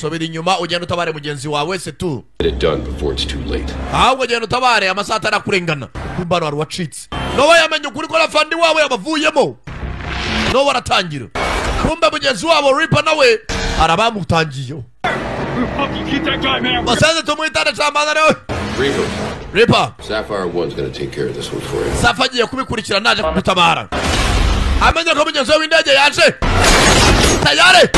Sobera inyuma ugenda utabare mugenzi wawe se tu. Get it done before it's too late. Ahubwo genda utabare amasaha atarakurengana. Kumba wari wacitse. Nowa yamenye ukuri ko afandi wawe yabavuyemo. Nowa aratangira. Kumba mugenzi wabo Reaper nawe arabamutangiye. Basanze tumwitane cyamana nawe. Reaper. Reaper. Sapphire 1's gonna take care of this one for you. Safa agiye kubikurikira naje kugutabara. Amenye ko mugenzi we w'indege yaje. Tayare.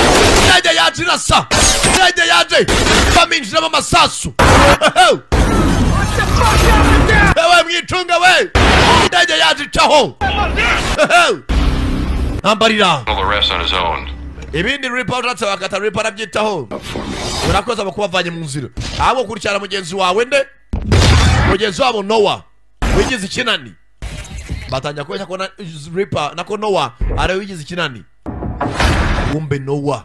Indege yaje irasa. Indege yaje. Baminjiramo amasasu. Ewe mwicunga we. Indege yaje icaho. Ntambarira. All the rest on his own. Ibindi Reaper ushatse wakata Reaper arabyitaho. Urakoze abakubavanye mu nzira. Ahubwo kurikirana mugenzi wawe nde? Mugenzi wabo Noah wigize ikinani. Batangira kubeshya ko Reaper nako Noah ari wigize ikinani. Kumbe Noah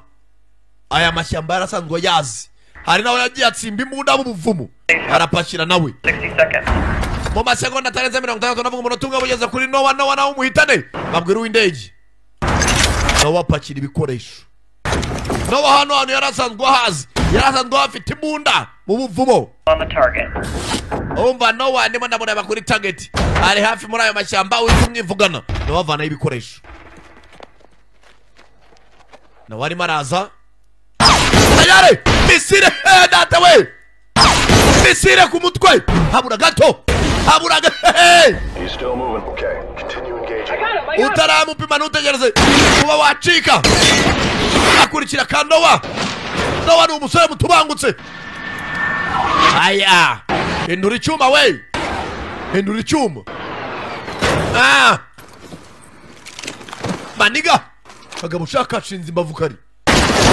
aya mashyamba yarasanzwe yazi. Hari nawe yagiye atsimba imbunda mu buvumo. Arapakira nawe. 60 seconds. Mu masegonda atarenze 60 navuga umunota umwe bugeze kuri Noah. Noah nawe umuhitane. Babwira uw'indege. Noah apakira ibikoresho. Noah hano hantu yarasanzwe ahazi. Yarasanzwe afite imbunda mu buvumo. On the target. Umva Noah ndimo ndamureba kuri target. Ari hafi muri ayo mashyamba uri kumwivugana. Noah avanayo ibikoresho. Noah arimo araza. Tayare! Misire data we! Misire ku mutwe! Habura gato! Habura gato! He's still moving. Okay, continue engaging. Utaramupima ntutegereze kuba wacika. Akurikira ka Noah. Noah ni umusore mutubangutse. Aya! Hindura icyuma we! Hindura icyuma! Ah! Maniga! Kagabo ushaka ashinze imbavu kari.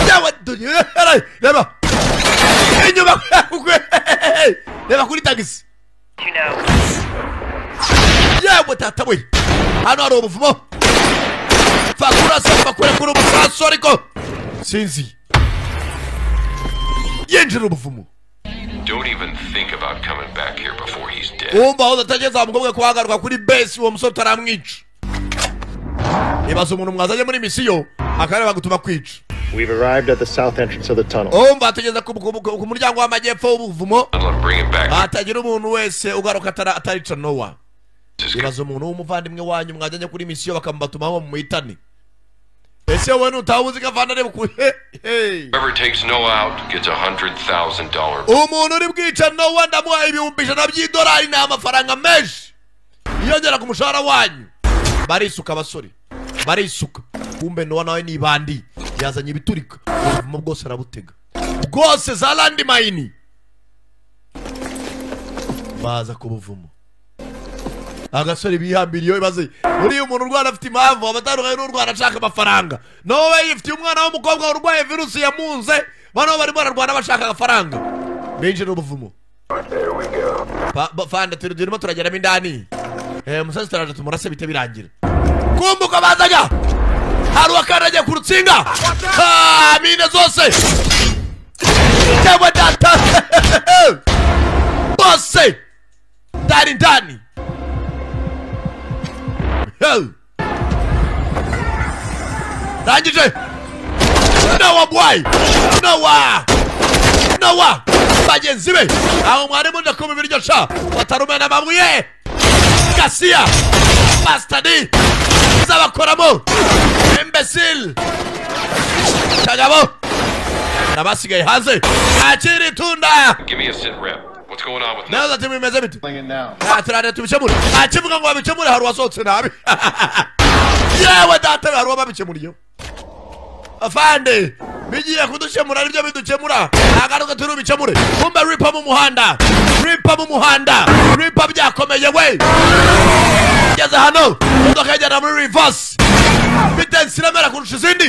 Yawe reba! Inyuma! Reba kuri tagisi! Yewe tata we! Hano hari ubuvumo! Fakurasa bakure kuri umusasu ariko! Sinzi! Yinjira ubuvumo! Don't even think about coming back here before he's dead. Umva aho udatageza umukobwa kuhagaruka kuri base uwo musore utaramwica. Ibaza umuntu mwazanye muri misiyo akareba gutuma kwica. We've arrived at the south entrance of the tunnel. Umva atageza ku muryango w'amajyepfo w'ubuvumo. Atagira umuntu wese ugaruka atarica Noah. Ibaza umuntu w'umuvandimwe wanyu mwajyanye kuri misiyo bakamubatuma mu muhitane. Ese wowe ntutabuzi kavana reba kure. Whoever takes Noah out gets $100,000. Umuntu uri bwica Noah ndamuha $100,000 by'idolari ni amafaranga menshi. Yongera ku mushahara wanyu. Barisuka abasore. Barisuka. Kumbe Noah nawe ni ibandi. Yazanye ibiturika. Ubuvumo bwose arabutega. Bwose za landmine. Baza ku buvumo. Agasore bihambiriye ibaze. Uri umuntu urwana afite impamvu abatandukanye n'urwana ashaka amafaranga. Noah yifitiye umwana w'umukobwa urwaye virusi yamunze. Bano barimo bararwana bashaka amafaranga. Binjira ubuvumo. Fanda turimo turageramo indani. Musazi turaje tumurase bite birangira. Kumbuka bazaga. Hari uwakandagiye ku rutsinga. Mine zose. Yewe data. Bose. Ndani ndani. Rangije. Noah boy. Noah. Noah. Bagenzi be. Aho mwarimu ndakoma ibiryo sha. Batarumena amabuye. Kasia. Bastadi. Zabakoramo. Imbecile. Kagabo. Nabasigaye hanze. Akiri tunda. Give me a sit rep. What's going on with Naza ati bimeze bite? Turare tubikemure. Akivuga ngo babikemure hari uwasohotse nabi. Yewe data hari uwababikemuriye. Afande, bigiye kudukemura aribyo bidukemura. Agaruka turi ubikemure. Kumbe Reaper mu muhanda. Reaper mu muhanda. Reaper byakomeye we. Geze hano. Imodoka ijyana muri reverse. Bitensi iramera kurusha izindi.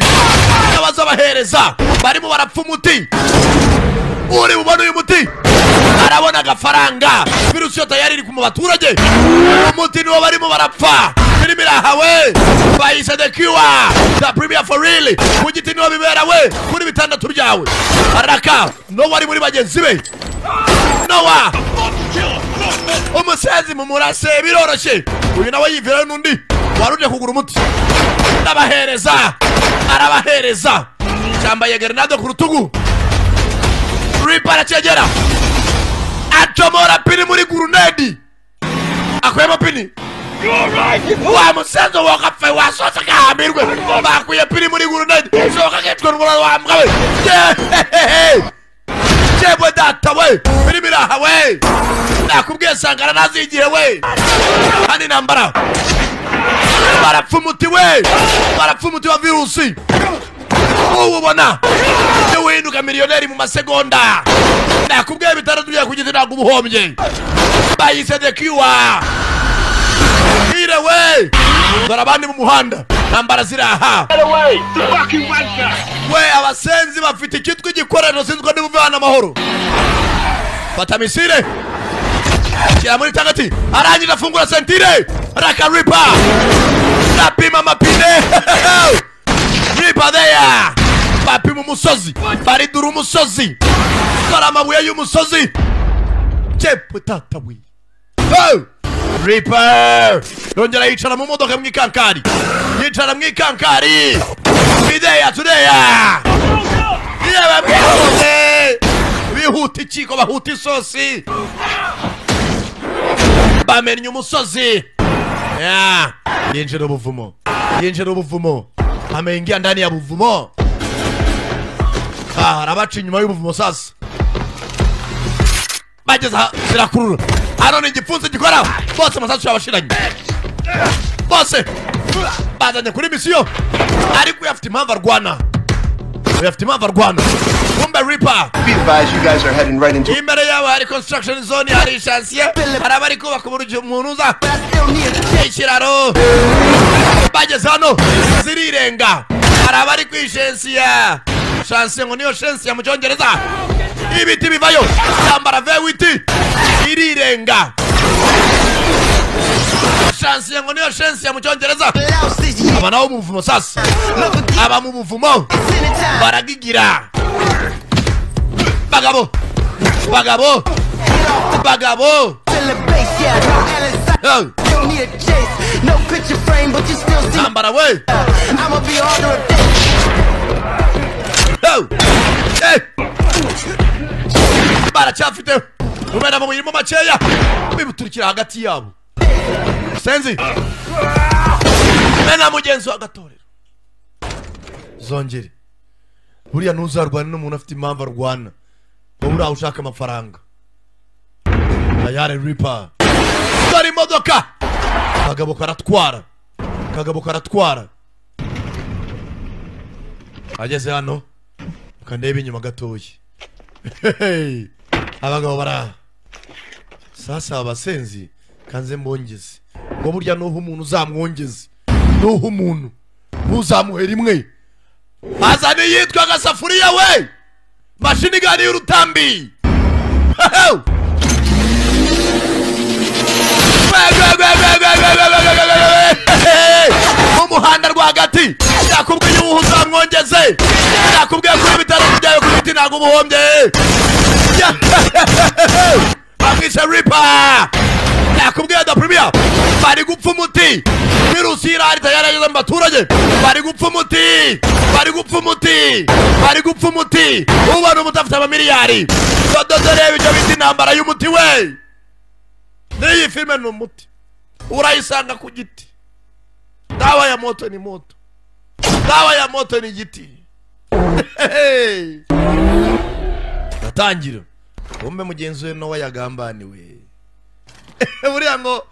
Abazabahereza barimo barapfa umuti. Uri bubona uyu muti arabona agafaranga. Virusi yo tayari iri ku baturage. Umuti niwo barimo barapfa. Filimi irahawe bayise The Cure, The Premier for real. Ku giti niwo bibera we kuri bitandatu byawe. Araka no wari muri bagenzi be. Noah umusenzi mu murase biroroshye. Uyu nawe yivira n'undi waruje kugura umuti. Ndabahereza arabahereza. Cyambaye grenade ku rutugu. Reaper aracegera acomora pini muri gurunedi. Akuyemo pini. Wa musenzo wakapfe wasoza kahambirwe. Bakuye pini muri gurunedi. Soka ketwe n'umuraro wa mbwa we. Jebwe data we. Filimi iraha we. Nakubwiye Sankara nazigihe we. Hano intambara. Barapfa umuti we. Barapfa umuti wa virusi. Ubona uhinduka miliyoneri mu masegonda. Nakubwiye bitandatu bya kugiti ntabwo ubuhombye. Bayise The Cure. Ire we. Dore abandi mu muhanda. Ntambara ziraha. We abasenzi bafite ikitwa igikoresho sinzwe n'ubuvana amahoro. Fata misile. Shyira muri tagati. Arangije afungura sentire. Raka Reaper. Napima amapine. Reaper there. Bapima umusozi. Baridura umusozi. Dore amabuye y'umusozi. Jepwe tata we. Reaper. Yongera yicara mu modoka mwikankari. Yicara mwikankari. Bideya tudeya. Yewe mwihute. Bihuta ikiko bahuta isosi. Bamennye umusozi. Yinjira ubuvumo. Yinjira ubuvumo. Ameingia ndani ya buvumo. Arabaca inyuma y'ubuvumo sasa. Bageze zirakurura. Hano ni igipfunsi gikora. Bose amasasu yabashiranye. Bose bazanye kuri misiyo. Ariko uyafite impamvu arwana. Uyafite impamvu arwana. Kumbe Reaper. Be advised, you guys are heading right into imbere yawe hari construction zone, hari chantier, hari abari kubaka umuntu uza ikiraro. Bageze hano zirirenga. Hari abari kwishensiya. Chantier ngo niyo shensiya mu cyongereza. Ibiti bivayo. Yambara V8 irirenga. Chantier ngo niyo shensiya mu cyongereza. Aba nabo mu buvumo sasa. Aba mu buvumo baragigira. Bagabo. Bagabo. Bagabo. Ntambara we. Baracyafite rumena mu mirimo makeya bibuturikira hagati yabo. Senzi mena mugenzi wa gatorero. Zongere. Buriya ntuzarwana n'umuntu afite impamvu arwana. Wowe uraho ushaka amafaranga. Ayare Reaper. Dore imodoka. Kagabo karatwara. Kagabo karatwara. Ageze hano kandebe inyuma gatoya. Abagabo bara. Sasa abasenzi kanze mbongeze. Ngo burya nuho umuntu uzamwongeze. Nuho umuntu uzamuhera imwe. Azane yitwa gasafuriya we. Mashini gani y'urutambi. Mu muhanda rwagati. Yakubwiye we. Nakubwiye kuri bitaro byayo ku giti ntabwo ubuhombye. Bamwishe Reaper. Nakubwiye da premier bari gupfa umuti. Virusi irari tayari mu baturage. Bari gupfa umuti. Bari gupfa umuti. Bari gupfa umuti. Ubona umutafite amamiliyari. Dodore ibyo bita intambara y'umuti we. N'iyi filme ni umuti. Urayisanga ku giti. Dawa ya moto ni moto. Dawa ya moto ni giti. Natangira. Umbe mugenzi we Nowa yagambaniwe. Buriya ngo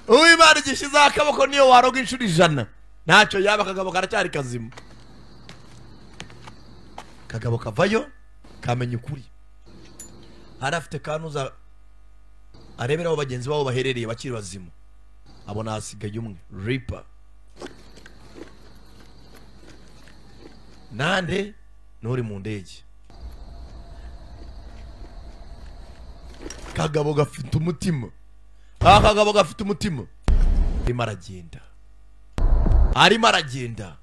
uw'Imana igishize akaboko niyo waroga inshuro 100. Ntacyo yaba akagabo karacyari kazima. Kagabo kavayo kamenya ukuri. Arafite kanuza arebera abo bagenzi babo baherereye bakiri bazima. Abona hasigaye umwe Reaper. Nande nuri mu ndege. Kagabo gafite umutima. Akagabo gafite umutima. Arimo aragenda. Arimo aragenda.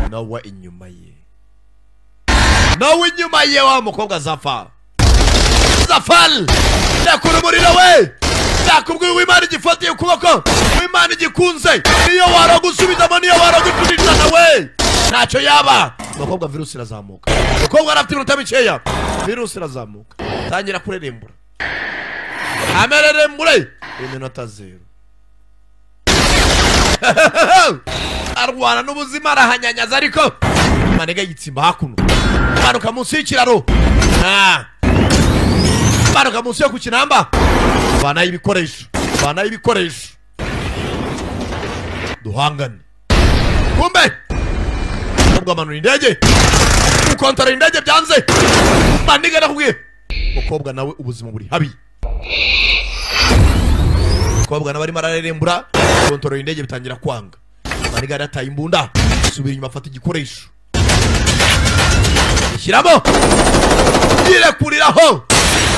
Nawe inyuma ye. Nawe inyuma ye wa mukobwa Zafar. Zafar! Ndakura umuriro we! Ndakubwiye uw'Imana igifatiye ukuboko, uw'Imana igikunze, niyo waragusubizamo niyo waragucurishana we. Ntacyo yaba. Umukobwa virusi irazamuka. Umukobwa arafite iminota mikeya. Virusi irazamuka. Tangira kurerembura. Amererembure. Iminota 0. Arwana n'ubuzima arahanyanyaza ariko manega yitsimba hakuno. Manuka munsi y'ikiraro. Manuka munsi yo ku kinamba. Bana ibikoresho. Bana ibikoresho. Duhangane. Kumbe. Ubwo manura indege. Ukontora indege byanze. Maniga nakubwiye. Mukobwa nawe ubuzima buri habi. Mukobwa nawe arimo ararerembura, kontora indege bitangira kwanga. Maniga yarataye imbunda, subira inyuma afata igikoresho. Shyiramo. Yirekuriraho.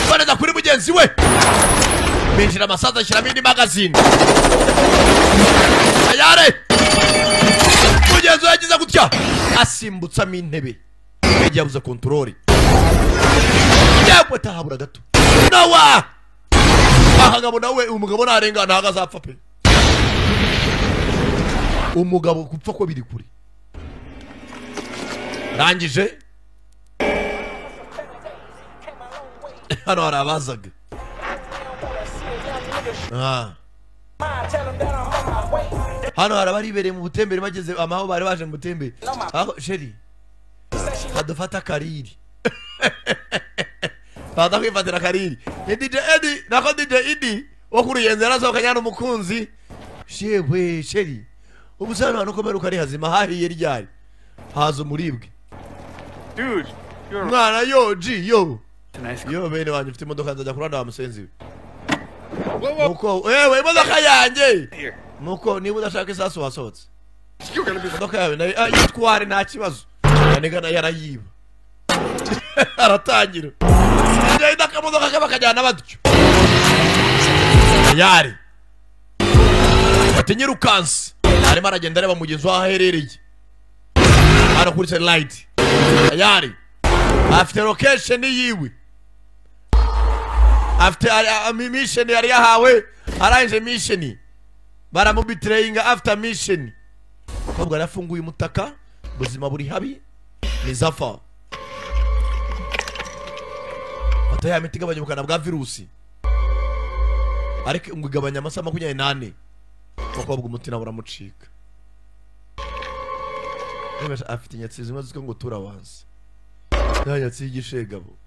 Baneza kuri mugenzi we. Binjira amasaza shyiramo indi magazine. Ayare. Mugenzi we yagize gutya. Asimbutsamo intebe. Indege yabuze kontrole. Yabwe tahabura gato. Nawa. Ahagabo nawe umugabo narenga ntago azapfa pe. Umugabo gupfa ko biri kure. Rangije. Hano hari abazaga. Hano hari abaribereye mu butembere bageze amaho bari baje mu butembere. Aho sheri. Kadufata kariri. Bada kwifatira kariri. Ni DJ Eddie, nako DJ Eddie wo kuruyenza yarasohokanye n'umukunzi. Shewe sheri. Ubusano hano komera ukari hazima hahiye ryari. Haza umuribwe. Dude, you're mwana yo G yo. Yo bene wanjye ufite imodoka nzajya kuranda wa musenzi. Nuko wewe imodoka yanjye. Nuko niba udashaka isasu wasohotse. Imodoka yawe nayo yitware nta kibazo. Yanigana yarayiba. Aratangira. Ngenda akamodoka kabakajyana batyo. Yari. Atinyirukanse. Arimo aragenda areba mugenzi waho aherereye. Hano kuri satellite. Yari. Afite location yiwe. Afite mission yari yahawe, arangije mission. Baramubitrayinga after mission. Kobwa yarafunguye umutaka, buzima buri habi. Ni Zafar. Fata ya miti igabanya ubukana bwa virusi. Ariko ngo igabanya amasaha 24. Mukobwa umutima buramucika. Niba afite inyatsi zimwe zitwa ngo turawanze. Nta nyatsi y'igishegabo.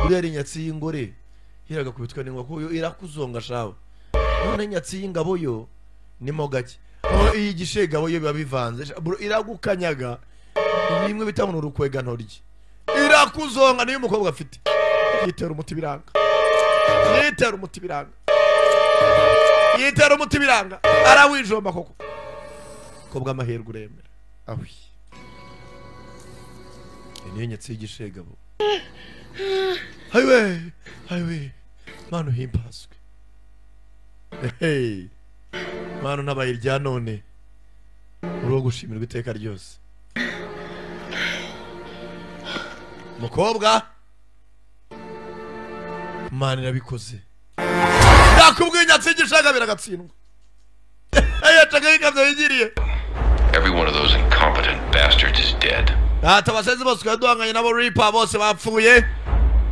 Buriya ari inyatsi y'ingore hiraga kubitwa n'inkoko yo irakuzonga shawe. None inyatsi y'ingabo yo nimo gake. Aho iyi gishegabo yo biba bivanze iragukanyaga. Nimwe bita ngo urukwega ntoryi. Irakuzonga niyo umukobwa afite. Yitera umuti biranga. Yitera umuti biranga. Yitera umuti biranga. Arawijomba koko. Kobwa amahirwe uremera. Awi. Niyo nyatsi y'igishegabo. Highway, highway. Manu himbazwe. Hey. Manu nabaye irya none. Uri gushimirwa iteka ryose. Mukobwa Imana irabikoze. Ndakubwiye nyatsingishaga biragatsindwa. Ayacaga yikamyo yigiriye. Every one of those incompetent bastards is dead. Ata basenzi bose twaduhanganye nabo Reaper bose bapfuye.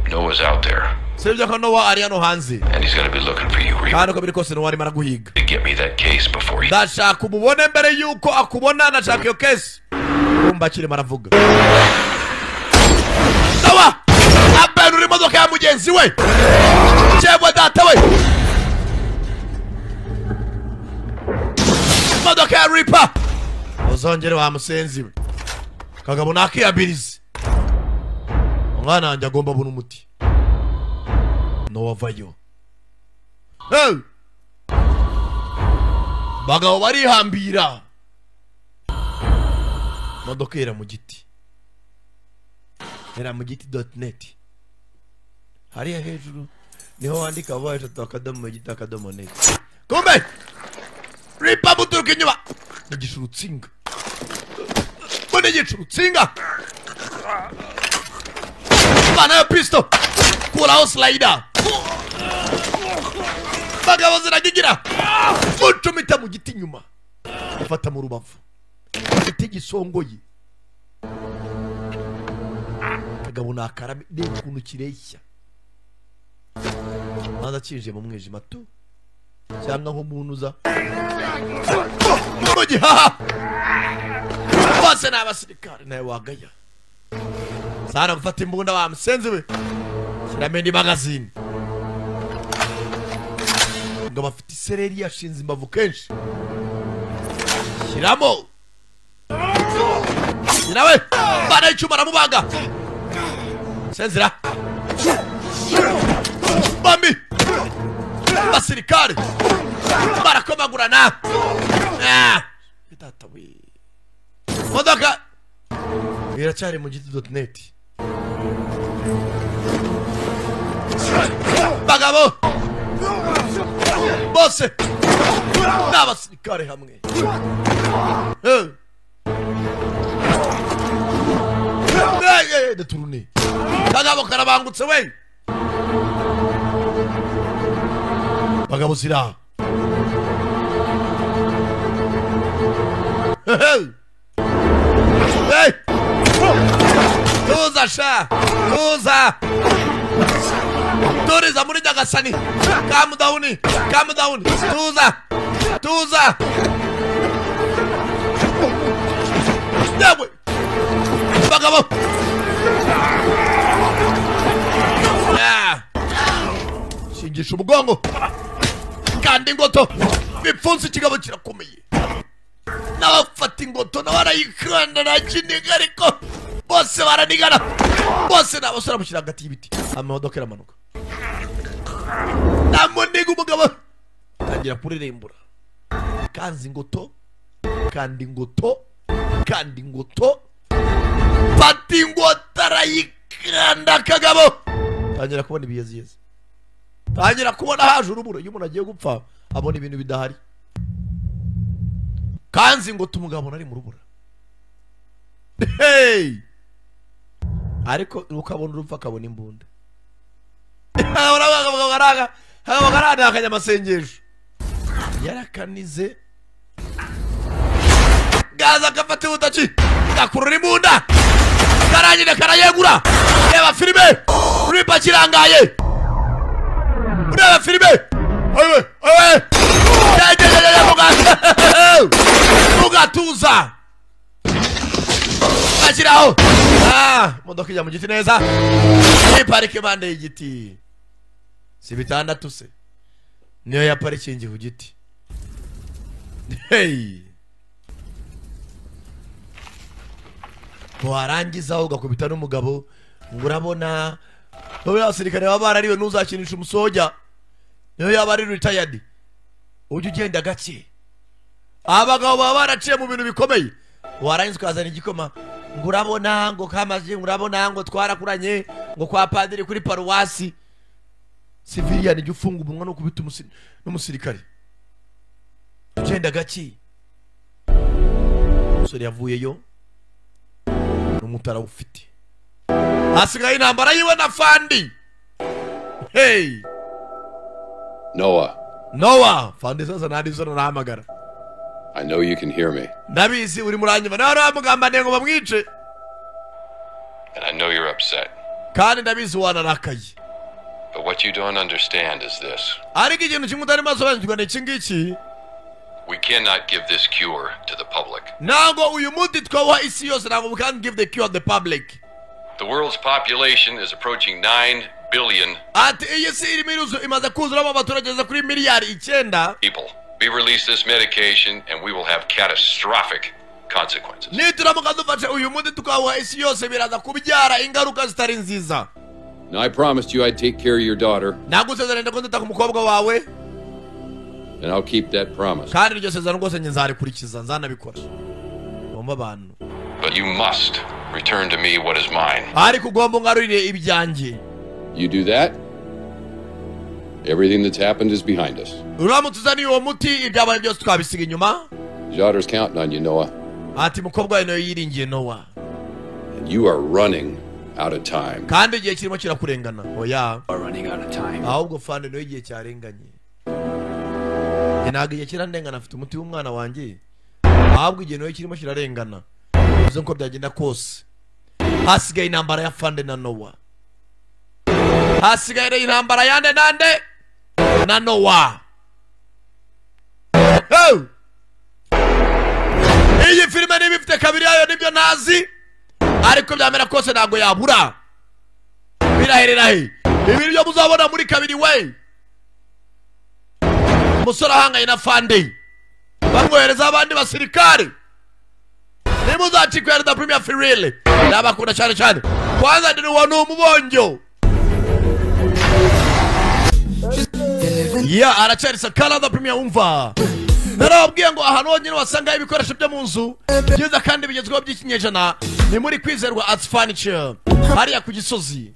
Noah's out there. Sibyo ko Noah ari hano hanze. And he's going to be looking for you, Reaper. Kandi uko biri kose Noah arimo araguhiga. To get me that case before he. Ndashaka umubone mbere yuko akubona, ndashaka iyo case. Kumba kirimo aravuga. Noah! Abenura imodoka ya mugenzi we. Cyebwe data we. Imodoka ya Reaper. Uzongere wa musenzi we. Kagabo nakiyabirize. Umwana wanjye agomba abona umuti. Noah vayo. Hey! Bagabo barihambira. Imodoka era mu giti. Era mu giti.net. Hariya hejuru niho wandika voice.giti.net. Kumbe! Reaper muturuka inyuma. Nigisha urutsinga. Nigisha urutsinga. Bana ya pistol. Kuraho slider. Bagabo ziragigira. Ucumita mu giti inyuma. Afata mu rubavu. Igiti gisongoye. Kagabo nakarame n'ukuntu kireshya. Maze acinjiye mu mwijima tu. Cyangwa nk'umuntu uza mu gihaha. Bose ni abasirikare nawe wagaya. Sara mfata imbunda wa musenzi we. Shyiramo indi magazine. Ngo bafite isereri yashinze imbavu kenshi. Shyiramo. Nawe bana icyuma aramubaga. Senzira. Bambi. Basirikare barakomagurana. Data we. Modoka iracyari mu giti.net. Bagabo bose n'abasirikare hamwe. Deturune. Kagabo karabangutse we. Bagabo zira. Hey! Tuza sha! Tuza! Turiza muri Nyagasani. Calm down. Calm down. Tuza! Tuza! Yewe! Bagabo! Shingisha umugongo. Kandi ingoto bipfunse ikigabo kirakomeye. N'abafata ingoto nawe arayikanda ntakiniga ariko bose baranigana. Bose ni abasore bamushyira hagati y'ibiti. Amamodoka iramanuka. Namuniga umugabo atangira kuririmbura. Kanze ingoto, kandi ingoto, kandi ingoto. Fata ingoto arayikanda kagabo. Tangira kubona ibiyeziyezi. Tangira kubona haje urubura. Iyo umuntu agiye gupfa abona ibintu bidahari. Kanzi ngo tumugabo nari mu rubura. Hey! Ariko ukabona urupfa akabona imbunda. Urabaga akanyamasengesho. Yarakanize. Gaza gafata ubutaci. Gakurura imbunda. Karangire karayegura. Reba filime. Reaper kirangaye. Reba filime. Oye, oye. Mugatuza. Ashyiraho. Imodoka ijya mu giti neza. Ni parike impande y'igiti. Si bitandatu se. Niyo ya parikingi ku giti. Hey. Warangiza ugakubita n'umugabo urabona baba abasirikare baba barariwe ntuzakinisha umusoja. Niyo yaba ari retired. Ujye ugenda gake. Abagabo baba baraciye mu bintu bikomeye. Warangiza ukazana igikoma ngo urabona ngo kamaze urabona ngo twarakuranye ngo kwa padiri kuri paruwasi. Civilian ijya ufunga umunwa no kubita n'umusirikare. Ugenda gake. Umusore yavuyeyo. Umuti arawufite. Hasigaye intambara yiwe na Fandi. Hey Noah. Noah, Fandi sasa nari zo narahamagara. I know you can hear me, Ndabizi uri muranyuma, nawe bamugambaniye ngo bamwice. and I know you're upset. Kandi ndabizi wanarakaye. But what you don't understand is this. Ariko ikintu kimwe utarimo asobanukirwa ni iki ngiki. We cannot give this cure to the public. Ntabwo uyu muti twawuha isi yose, ntabwo we can't give the cure to the public. The world's population is approaching 9 billion Ati iyi si irimo iruzu, imaze kuzuramo abaturage bageze kuri miliyari 9. people. We release this medication and we will have catastrophic consequences. Nituramuka dufashe uyu muti tukawuha isi yose, biraza kubyara ingaruka zitari nziza. Now, I promised you I'd take care of your daughter, Nagusezeranye ko ndita ku mukobwa wawe, and I'll keep that promise. kandi iryo sezerano rwose njye nzarikurikiza, nzanabikora. Bumva abantu. But you must return to me what is mine. Ariko ugomba ungarurire ibyanjye. You do that, everything that's happened is behind us. Uramutse uzaniye uwo muti, ibyabaye byose twabisiga inyuma. Your daughter's counting on you, Noah, Ati mukobwa wawe nawe yiringiye, Nowa. and you are running out of time. Kandi igihe kirimo kirakurengana. Oya, ahubwo Fande nawe igihe cyarenganye. Njye ntabwo igihe kirandengana, afite umuti w'umwana wanjye, ahubwo igihe nawe kirimo kirarengana. Bivuze ko byagenda kose hasigaye intambara ya Fande na Nowa. Hasigaye intambara yande nande na Nowa. Hey! Iyi filime niba ifite kabiri yayo nibyo ntazi, ariko byamera kose ntabwo yabura. Biraherera he? Ibi byo muzabona muri kabiri. We umusore ahanganye na Fande, bamwohereza abandi basirikare. Nimuzacikwe da Premier Firile, ndabakunda cyane cyane. Kwanza ndi uwo ni umubonjo ya aracyari Sakara da Premier. Umva, narababwiye ngo ahantu honyine wasanga ibikoresho byo mu nzu byiza kandi bigezweho by'ikinyejana ni muri Kwizerwa Arts Furniture, hariya ku Gisozi.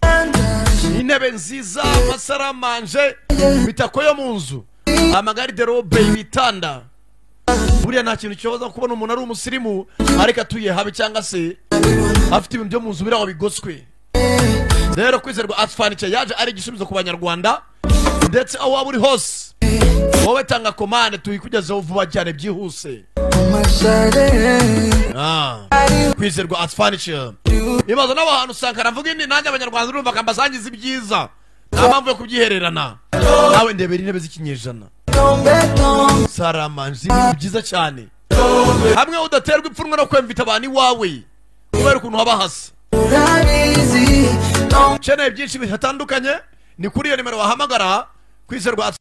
Intebe nziza, amasaramanje, imitako yo mu nzu, amagariderobe, ibitanda. Buriya nta kintu kibaza kubona umuntu ari umusirimu ariko atuye habi, cyangwa se afite ibintu byo mu nzu biri aho bigoswe. Rero Kwizerwa Arts Furniture yaje ari igisubizo ku Banyarwanda, ndetse aho waba uri hose, wowe tanga komande tuyikugezeho vuba cyane byihuse. Kwizerwa Arts Furniture ibaza n'abantu usanga aravuga indi nanjye Abanyarwanda urumva akambasangiza ibyiza, nta mpamvu yo kubyihererana. Nawe ndebera intebe z'ikinyejana, saramanje, ibintu byiza cyane, hamwe udaterwa ipfunwe no kwemvita abantu iwawe kubera ukuntu haba hasa. Ukeneye byinshi bitandukanye, ni kuri iyo nimero wahamagara Kwizerwa.